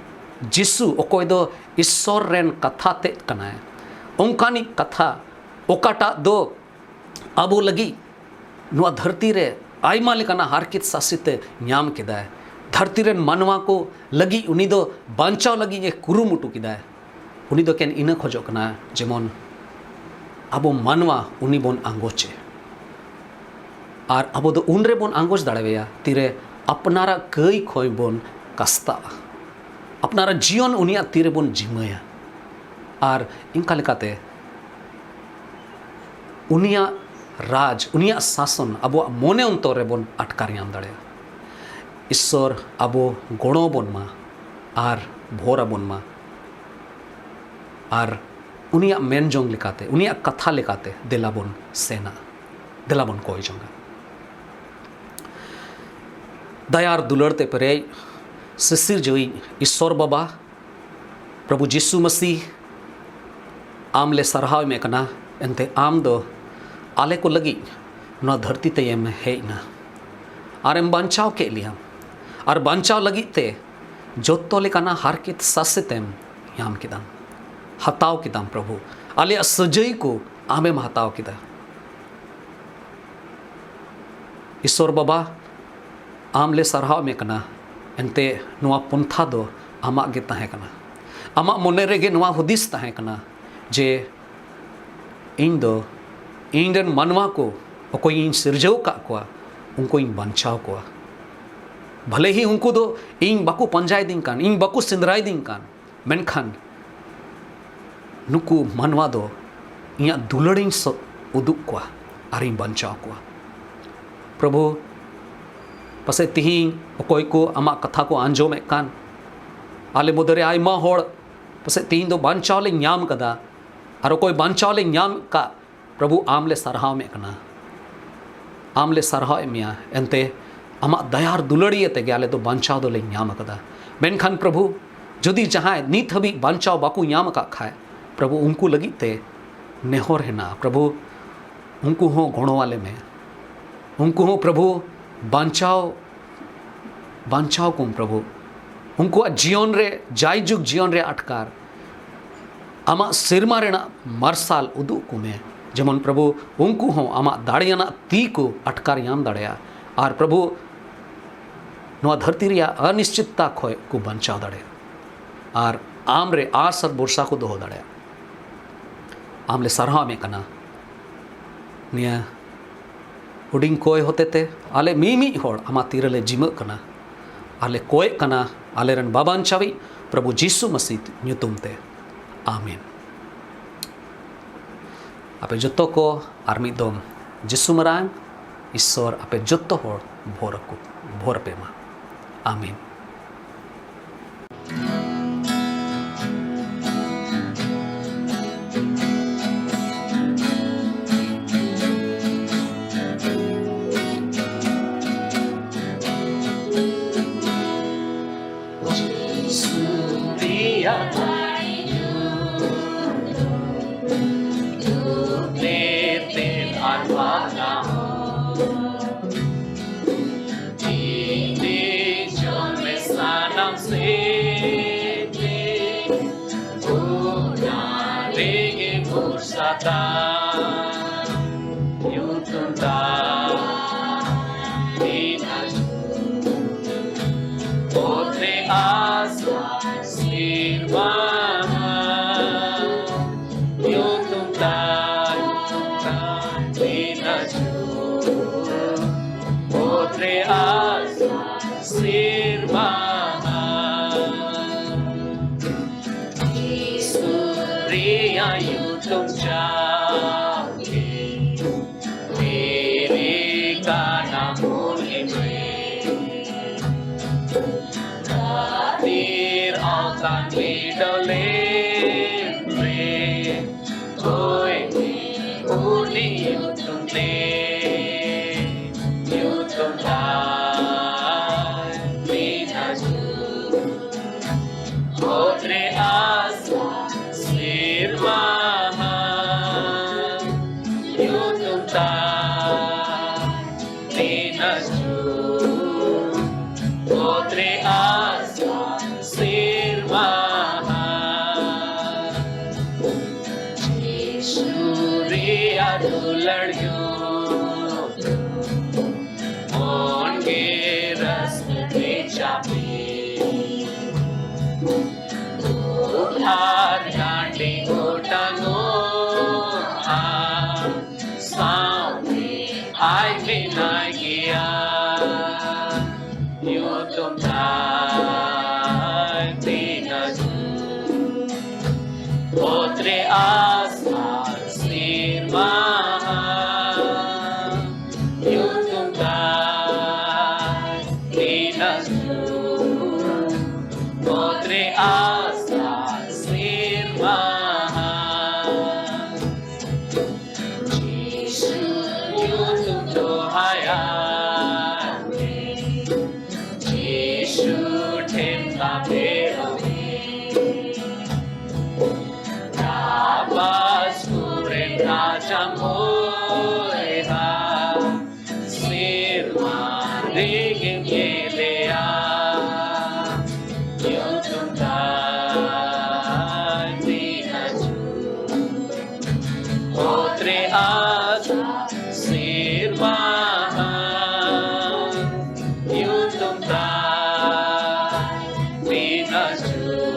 ᱡᱤᱥᱩ ᱚᱠᱚᱭ ᱫᱚ ᱤᱥᱥᱚᱨ ᱨᱮᱱ ᱠᱟᱛᱷᱟ ᱛᱮᱫ ᱠᱟᱱᱟᱭ, ᱚᱱᱠᱟᱱᱤᱡ ᱠᱟᱛᱷᱟ ᱚᱠᱟᱴᱟᱜ ᱫᱚ ᱟᱵᱚ ᱞᱟᱹᱜᱤᱫ ᱱᱚᱣᱟ ᱫᱷᱟᱹᱨᱛᱤ ᱨᱮ ᱟᱭᱢᱟ ᱞᱮᱠᱟᱱᱟᱜ ᱦᱟᱨᱠᱮᱛ ᱥᱟᱥᱮᱛ ᱮ ᱧᱟᱢ ᱠᱮᱫᱟᱭ᱾ ᱫᱷᱟᱹᱨᱛᱤ ᱨᱮᱱ ᱢᱟᱱᱣᱟ ᱠᱚ ᱞᱟᱹᱜᱤᱫ ᱩᱱᱤ ᱫᱚ ᱵᱟᱧᱪᱟᱣ ᱞᱟᱹᱜᱤᱫ ᱮ ᱠᱩᱨᱩᱢᱩᱴᱩ ᱠᱮᱫᱟᱭ᱾ ᱩᱱᱤ ᱫᱚ ᱮᱠᱮᱱ ᱤᱱᱟᱹ ᱠᱷᱚᱡᱚᱜ ᱠᱟᱱᱟ ᱡᱮᱢᱚᱱ ᱟᱵᱚ ᱢᱟᱱᱣᱟ ᱩᱱᱤ ᱵᱚᱱ ᱟᱸᱜᱚᱪᱮ᱾ ᱟᱨ ᱟᱵᱚ ᱫᱚ ᱩᱱ ᱨᱮᱵᱚᱱ ᱟᱸᱜᱚᱪ ᱫᱟᱲᱮᱣᱟᱭᱟ ᱛᱤᱨᱮ ᱟᱯᱱᱟᱨᱟᱜ ᱠᱟᱹᱭ ᱠᱷᱚᱱ ᱵᱚᱱ ᱠᱟᱥᱛᱟᱜᱼᱟ, ᱟᱯᱱᱟᱨᱟᱜ ᱡᱤᱭᱚᱱ ᱩᱱᱤᱭᱟᱜ ᱛᱤ ᱨᱮᱵᱚᱱ ᱡᱤᱢᱟᱹᱭᱟ᱾ ᱟᱨ ᱤᱱᱠᱟ ᱞᱮᱠᱟᱛᱮ ᱩᱱᱤᱭᱟᱜ ᱨᱟᱡᱽ, ᱩᱱᱤᱭᱟᱜ ᱥᱟᱥᱚᱱ ᱟᱵᱚᱣᱟᱜ ᱢᱚᱱᱮ ᱚᱱᱛᱚᱨ ᱨᱮᱵᱚᱱ ᱟᱴᱠᱟᱨ ᱧᱟᱢ ᱫᱟᱲᱮᱭᱟᱜᱼᱟ᱾ ᱤᱥᱥᱚᱨ ᱟᱵᱚ ᱜᱚᱲᱚ ᱵᱚᱱ ᱢᱟ, ᱟᱨ ᱵᱷᱳᱨ ᱟᱵᱚᱱ ᱢᱟ᱾ ᱟᱨ ᱩᱱᱤᱭᱟᱜ ᱢᱮᱱ ᱡᱚᱝ ᱞᱮᱠᱟᱛᱮ, ᱩᱱᱤᱭᱟᱜ ᱠᱟᱛᱷᱟ ᱞᱮᱠᱟᱛᱮ ᱫᱮᱞᱟ ᱵᱚᱱ ᱥᱮᱱᱟ, ᱫᱮᱞᱟ ᱵᱚᱱ ᱠᱚᱭ ᱡᱚᱝᱟ᱾ ᱫᱟᱭᱟ ᱟᱨ ᱫᱩᱞᱟᱹᱲ ᱛᱮ ᱯᱮᱨᱮᱡ ᱥᱤᱥᱤᱨ ᱡᱟᱹᱣᱤᱡ ᱤᱥᱥᱚᱨ ᱵᱟᱵᱟ, ᱯᱨᱚᱵᱷᱩ ᱡᱤᱥᱩ ᱢᱟᱹᱥᱤ, ᱟᱢ ᱞᱮ ᱥᱟᱨᱦᱟᱣ ᱮᱢᱮ ᱠᱟᱱᱟ᱾ ᱮᱱᱛᱮ ᱟᱢ ᱫᱚ ᱟᱞᱮ ᱠᱚ ᱞᱟᱹᱜᱤᱫ ᱱᱚᱣᱟ ᱫᱷᱟᱹᱨᱛᱤ ᱛᱮᱭᱮᱢ ᱦᱮᱡ ᱮᱱᱟ ᱟᱨᱮᱢ ᱵᱟᱧᱪᱟᱣ ᱠᱮᱫ ᱞᱮᱭᱟ᱾ ᱟᱨ ᱵᱟᱧᱪᱟᱣ ᱞᱟᱹᱜᱤᱫ ᱛᱮ ᱡᱚᱛᱚ ᱞᱮᱠᱟᱱᱟᱜ ᱦᱟᱨᱠᱮᱛ ᱥᱟᱥᱮᱛᱮᱢ ᱧᱟᱢ ᱠᱮᱫᱟᱢ, ᱦᱟᱛᱟᱣ ᱠᱮᱫᱟᱢ ᱯᱨᱚᱵᱷᱩ᱾ ᱟᱞᱮᱭᱟᱜ ᱥᱟᱹᱡᱟᱹᱭ ᱠᱚ ᱟᱢᱮᱢ ᱦᱟᱛᱟᱣ ᱠᱮᱫᱟ᱾ ᱤᱥᱥᱚᱨ ᱵᱟᱵᱟ, ᱟᱢ ᱞᱮ ᱥᱟᱨᱦᱟᱣ ᱮᱢᱮ ᱠᱟᱱᱟ᱾ ᱮᱱᱛᱮ ᱱᱚᱣᱟ ᱯᱚᱱᱛᱷᱟ ᱫᱚ ᱟᱢᱟᱜ ᱜᱮ ᱛᱟᱦᱮᱸ ᱠᱟᱱᱟ᱾ ᱟᱢᱟᱜ ᱢᱚᱱᱮ ᱨᱮᱜᱮ ᱱᱚᱣᱟ ᱦᱩᱫᱤᱥ ᱛᱟᱦᱮᱸ ᱠᱟᱱᱟ ᱡᱮ ᱤᱧ ᱫᱚ ᱤᱧ ᱨᱮᱱ ᱢᱟᱱᱣᱟ ᱠᱚ, ᱚᱠᱚᱭ ᱤᱧ ᱥᱤᱨᱡᱟᱹᱣ ᱟᱠᱟᱫ ᱠᱚᱣᱟ, ᱩᱱᱠᱩᱧ ᱵᱟᱧᱪᱟᱣ ᱠᱚᱣᱟ᱾ ᱵᱷᱟᱞᱮ ᱦᱤ ᱩᱱᱠᱩ ᱫᱚ ᱤᱧ ᱵᱟᱠᱚ ᱯᱟᱸᱡᱟᱭᱮᱫᱤᱧ ᱠᱟᱱ, ᱤᱧ ᱵᱟᱠᱚ ᱥᱮᱸᱫᱽᱨᱟᱭᱮᱫᱤᱧ ᱠᱟᱱ, ᱢᱮᱱᱠᱷᱟᱱ ᱱᱩᱠᱩ ᱢᱟᱱᱣᱟ ᱫᱚ ᱤᱧᱟᱹᱜ ᱫᱩᱞᱟᱹᱲᱤᱧ ᱥᱚ-, ᱩᱫᱩᱜ ᱠᱚᱣᱟ ᱟᱨᱤᱧ ᱵᱟᱧᱪᱟᱣ ᱠᱚᱣᱟ᱾ ᱯᱨᱚᱵᱷᱩ, ᱯᱟᱥᱮᱡ ᱛᱤᱦᱤᱧ ᱚᱠᱚᱭ ᱠᱚ ᱟᱢᱟᱜ ᱠᱟᱛᱷᱟ ᱠᱚ ᱟᱸᱡᱚᱢᱮᱫ ᱠᱟᱱ, ᱟᱞᱮ ᱢᱚᱫᱽᱫᱷᱮ ᱨᱮ ᱟᱭᱢᱟ ᱦᱚᱲ ᱯᱟᱥᱮᱡ ᱛᱤᱦᱤᱧ ᱫᱚ ᱵᱟᱧᱪᱟᱣ ᱞᱮ ᱧᱟᱢ ᱠᱟᱫᱟ, ᱟᱨ ᱚᱠᱚᱭ ᱵᱟᱧᱪᱟᱣ ᱞᱮ ᱧᱟᱢ ᱠᱟᱜ, ᱯᱨᱚᱵᱷᱩ, ᱟᱢ ᱞᱮ ᱥᱟᱨᱦᱟᱣ ᱮᱢᱮᱫ ᱠᱟᱱᱟ, ᱟᱢ ᱞᱮ ᱥᱟᱨᱦᱟᱣ ᱮᱫ ᱢᱮᱭᱟ᱾ ᱮᱱᱛᱮ ᱟᱢᱟᱜ ᱫᱟᱭᱟ ᱟᱨ ᱫᱩᱞᱟᱹᱲᱤᱭᱟᱹ ᱛᱮᱜᱮ ᱟᱞᱮ ᱫᱚ ᱵᱟᱧᱪᱟᱣ ᱫᱚᱞᱮ ᱧᱟᱢ ᱟᱠᱟᱫᱟ᱾ ᱢᱮᱱᱠᱷᱟᱱ ᱯᱨᱚᱵᱷᱩ, ᱡᱩᱫᱤ ᱡᱟᱦᱟᱸᱭ ᱱᱤᱛ ᱦᱟᱹᱵᱤᱡ ᱵᱟᱧᱪᱟᱣ ᱵᱟᱠᱚ ᱧᱟᱢ ᱟᱠᱟᱫ ᱠᱷᱟᱡ, ᱯᱨᱚᱵᱷᱩ, ᱩᱱᱠᱩ ᱞᱟᱹᱜᱤᱫ ᱛᱮ ᱱᱮᱦᱚᱨ ᱦᱮᱱᱟᱜᱼᱟ᱾ ᱯᱨᱚᱵᱷᱩ, ᱩᱱᱠᱩ ᱦᱚᱸ ᱜᱚᱲᱚ ᱟᱞᱮ ᱢᱮ᱾ ᱩᱱᱠᱩ ᱦᱚᱸ ᱯᱨᱚᱵᱷᱩ, ᱵᱟᱧᱪᱟᱣ, ᱵᱟᱧᱪᱟᱣ ᱠᱚᱢ ᱯᱨᱚᱵᱷᱩ᱾ ᱩᱱᱠᱩᱣᱟᱜ ᱡᱤᱭᱚᱱ ᱨᱮ, ᱡᱟᱭᱡᱩᱜᱽ ᱡᱤᱭᱚᱱ ᱨᱮ ᱟᱴᱠᱟᱨ ᱟᱢᱟᱜ ᱥᱮᱨᱢᱟ ᱨᱮᱱᱟᱜ ᱢᱟᱨᱥᱟᱞ ᱩᱫᱩᱜ ᱠᱚᱢᱮ, ᱡᱮᱢᱚᱱ ᱯᱨᱚᱵᱷᱩ, ᱩᱱᱠᱩ ᱦᱚᱸ ᱟᱢᱟᱜ ᱫᱟᱲᱮᱭᱟᱱᱟᱜ ᱛᱤ ᱠᱚ ᱟᱴᱠᱟᱨ ᱧᱟᱢ ᱫᱟᱲᱮᱭᱟᱜᱼᱟ᱾ ᱟᱨ ᱯᱨᱚᱵᱷᱩ, ᱱᱚᱣᱟ ᱫᱷᱟᱹᱨᱛᱤ ᱨᱮᱭᱟᱜ ᱚᱱᱤᱥᱪᱤᱛᱛᱟ ᱠᱷᱚᱱ ᱠᱚ ᱵᱟᱧᱪᱟᱣ ᱫᱟᱲᱮᱭᱟᱜᱼᱟ᱾ ᱟᱨ ᱟᱢ ᱨᱮ ᱟᱥ ᱟᱨ ᱵᱷᱚᱨᱥᱟ ᱠᱚ ᱫᱚᱦᱚ ᱫᱟᱲᱮᱭᱟᱜᱼᱟ᱾ ᱟᱢ ᱞᱮ ᱥᱟᱨᱦᱟᱣ ᱮᱢᱮ ᱠᱟᱱᱟ᱾ ᱱᱤᱭᱟᱹ ᱦᱩᱰᱤᱧ ᱠᱚᱭ ᱦᱚᱛᱮᱛᱮ ᱟᱞᱮ ᱢᱤᱢᱤᱫ ᱦᱚᱲ ᱟᱢᱟᱜ ᱛᱤ ᱨᱮᱞᱮ ᱡᱤᱢᱟᱹᱜ ᱠᱟᱱᱟ᱾ ᱟᱨ ᱞᱮ ᱠᱚᱭᱮᱜ ᱠᱟᱱᱟ ᱟᱞᱮᱨᱮᱱ ᱵᱟᱵᱟᱧᱪᱟᱣᱤᱡ ᱯᱨᱚᱵᱷᱩ ᱡᱤᱥᱩ ᱢᱟᱹᱥᱤ ᱧᱩᱛᱩᱢ ᱛᱮ᱾ ᱟᱢᱮᱱ᱾ ᱟᱯᱮ ᱡᱚᱛᱚ ᱠᱚ ᱟᱨ ᱢᱤᱫ ᱫᱚᱢ ᱡᱤᱥᱩ ᱢᱟᱨᱟᱝ ᱤᱥᱥᱚᱨ ᱟᱯᱮ ᱡᱚᱛᱚ ᱦᱚᱲ ᱵᱷᱳᱨ ᱟᱠᱚ, ᱵᱷᱳᱨ ᱟᱯᱮ ᱢᱟ᱾ ᱟᱢᱮᱱ᱾ ᱨᱮᱭᱟᱜ ᱧᱩᱛᱩᱢ ᱛᱮ ᱛᱮᱫ ᱟᱨ ᱵᱟᱱᱟ ᱦᱚᱸ᱾ ᱡᱤᱣᱤ ᱡᱚᱱᱢᱮ ᱥᱟᱱᱟᱢ ᱥᱮᱫ ᱛᱮ, ᱚᱱᱟ ᱨᱮᱜᱮ ᱵᱷᱚᱨᱥᱟ ᱛᱟᱢ᱾ ᱧᱩᱛᱩᱢ ᱛᱟᱢ ᱵᱤᱱᱟ ᱚᱛ ᱨᱮ ᱟᱥ ᱥᱤᱨᱢᱟ ᱧᱩᱛᱩᱢ ᱛᱟᱢ ᱵᱤᱱᱟ ᱚᱛ ᱨᱮ ᱟᱥ ᱥᱤᱨᱢᱟ ᱡᱤᱥᱩ ᱨᱮᱭᱟᱜ ᱧᱩᱛᱩᱢ ᱡᱟᱣᱜᱮ ᱵᱮᱨᱮᱫ ᱠᱟᱱᱟ ᱢᱚᱱᱮ ᱨᱮ᱾ ᱠᱷᱟᱹᱛᱤᱨ ᱟᱣᱛᱟᱱ ᱵᱤᱰᱟᱹᱣ ᱞᱮᱱ ᱨᱮ, ᱦᱳᱭ ᱩᱱᱤ ᱧᱩᱛᱩᱢ ᱛᱮ, ᱧᱩᱛᱩᱢ ᱛᱟᱭ ᱵᱤᱱᱟ ᱚᱛ ᱨᱮ ᱟᱥ ᱥᱤᱨᱢᱟ ᱧᱩᱛᱩᱢ ᱛᱟᱭ ᱵᱤᱱᱟ ᱚᱛ ᱨᱮ ᱟᱥ ᱥᱤᱨᱢᱟ ᱡᱤᱥᱩ ᱨᱮᱭᱟᱜ ᱫᱩᱞᱟᱹᱲ ᱧᱩᱛᱩᱢ ᱢᱚᱱ ᱜᱮ ᱨᱟᱹᱥᱠᱟᱹ ᱛᱮ ᱪᱟᱯᱮ᱾ ᱫᱩᱞᱟᱹᱲ ᱰᱟᱸᱰᱮ ᱚᱴᱟᱝᱚᱜᱼᱟ, ᱥᱟᱶᱛᱮ ᱟᱡ ᱢᱮᱱᱟᱭ ᱜᱮᱭᱟ᱾ ᱧᱩᱛᱩᱢ ᱛᱟᱭ ᱵᱤᱱᱟ ᱚᱛ ᱨᱮ ᱟᱥ ᱟᱨ ᱥᱤᱨᱢᱟ ᱧᱩᱛᱩᱢ ᱛᱟᱭ ᱵᱤᱱᱟ ᱚᱛ ᱨᱮ ᱟᱥ ᱟᱨ ᱥᱤᱨᱢᱟ ᱡᱤᱥᱩ ᱧᱩᱛᱩᱢ ᱫᱚᱦᱟᱭᱟ ᱡᱤᱥᱩ ᱴᱷᱮᱱ ᱛᱟᱵᱮᱨᱚᱜ ᱦᱳᱭ ᱦᱟ, ᱥᱮᱨᱢᱟ ᱨᱮᱜᱮᱢ ᱧᱮᱞᱮᱭᱟ, ᱧᱩᱛᱩᱢ ᱛᱟᱭ ᱢᱤᱫ ᱟᱹᱪᱩᱨ᱾ ᱚᱛ ᱨᱮ ᱟᱥᱟ ᱥᱮᱨᱢᱟ ᱦᱟ, ᱧᱩᱛᱩᱢ ᱛᱟᱭ ᱢᱤᱫ ᱟᱹᱪᱩᱨ᱾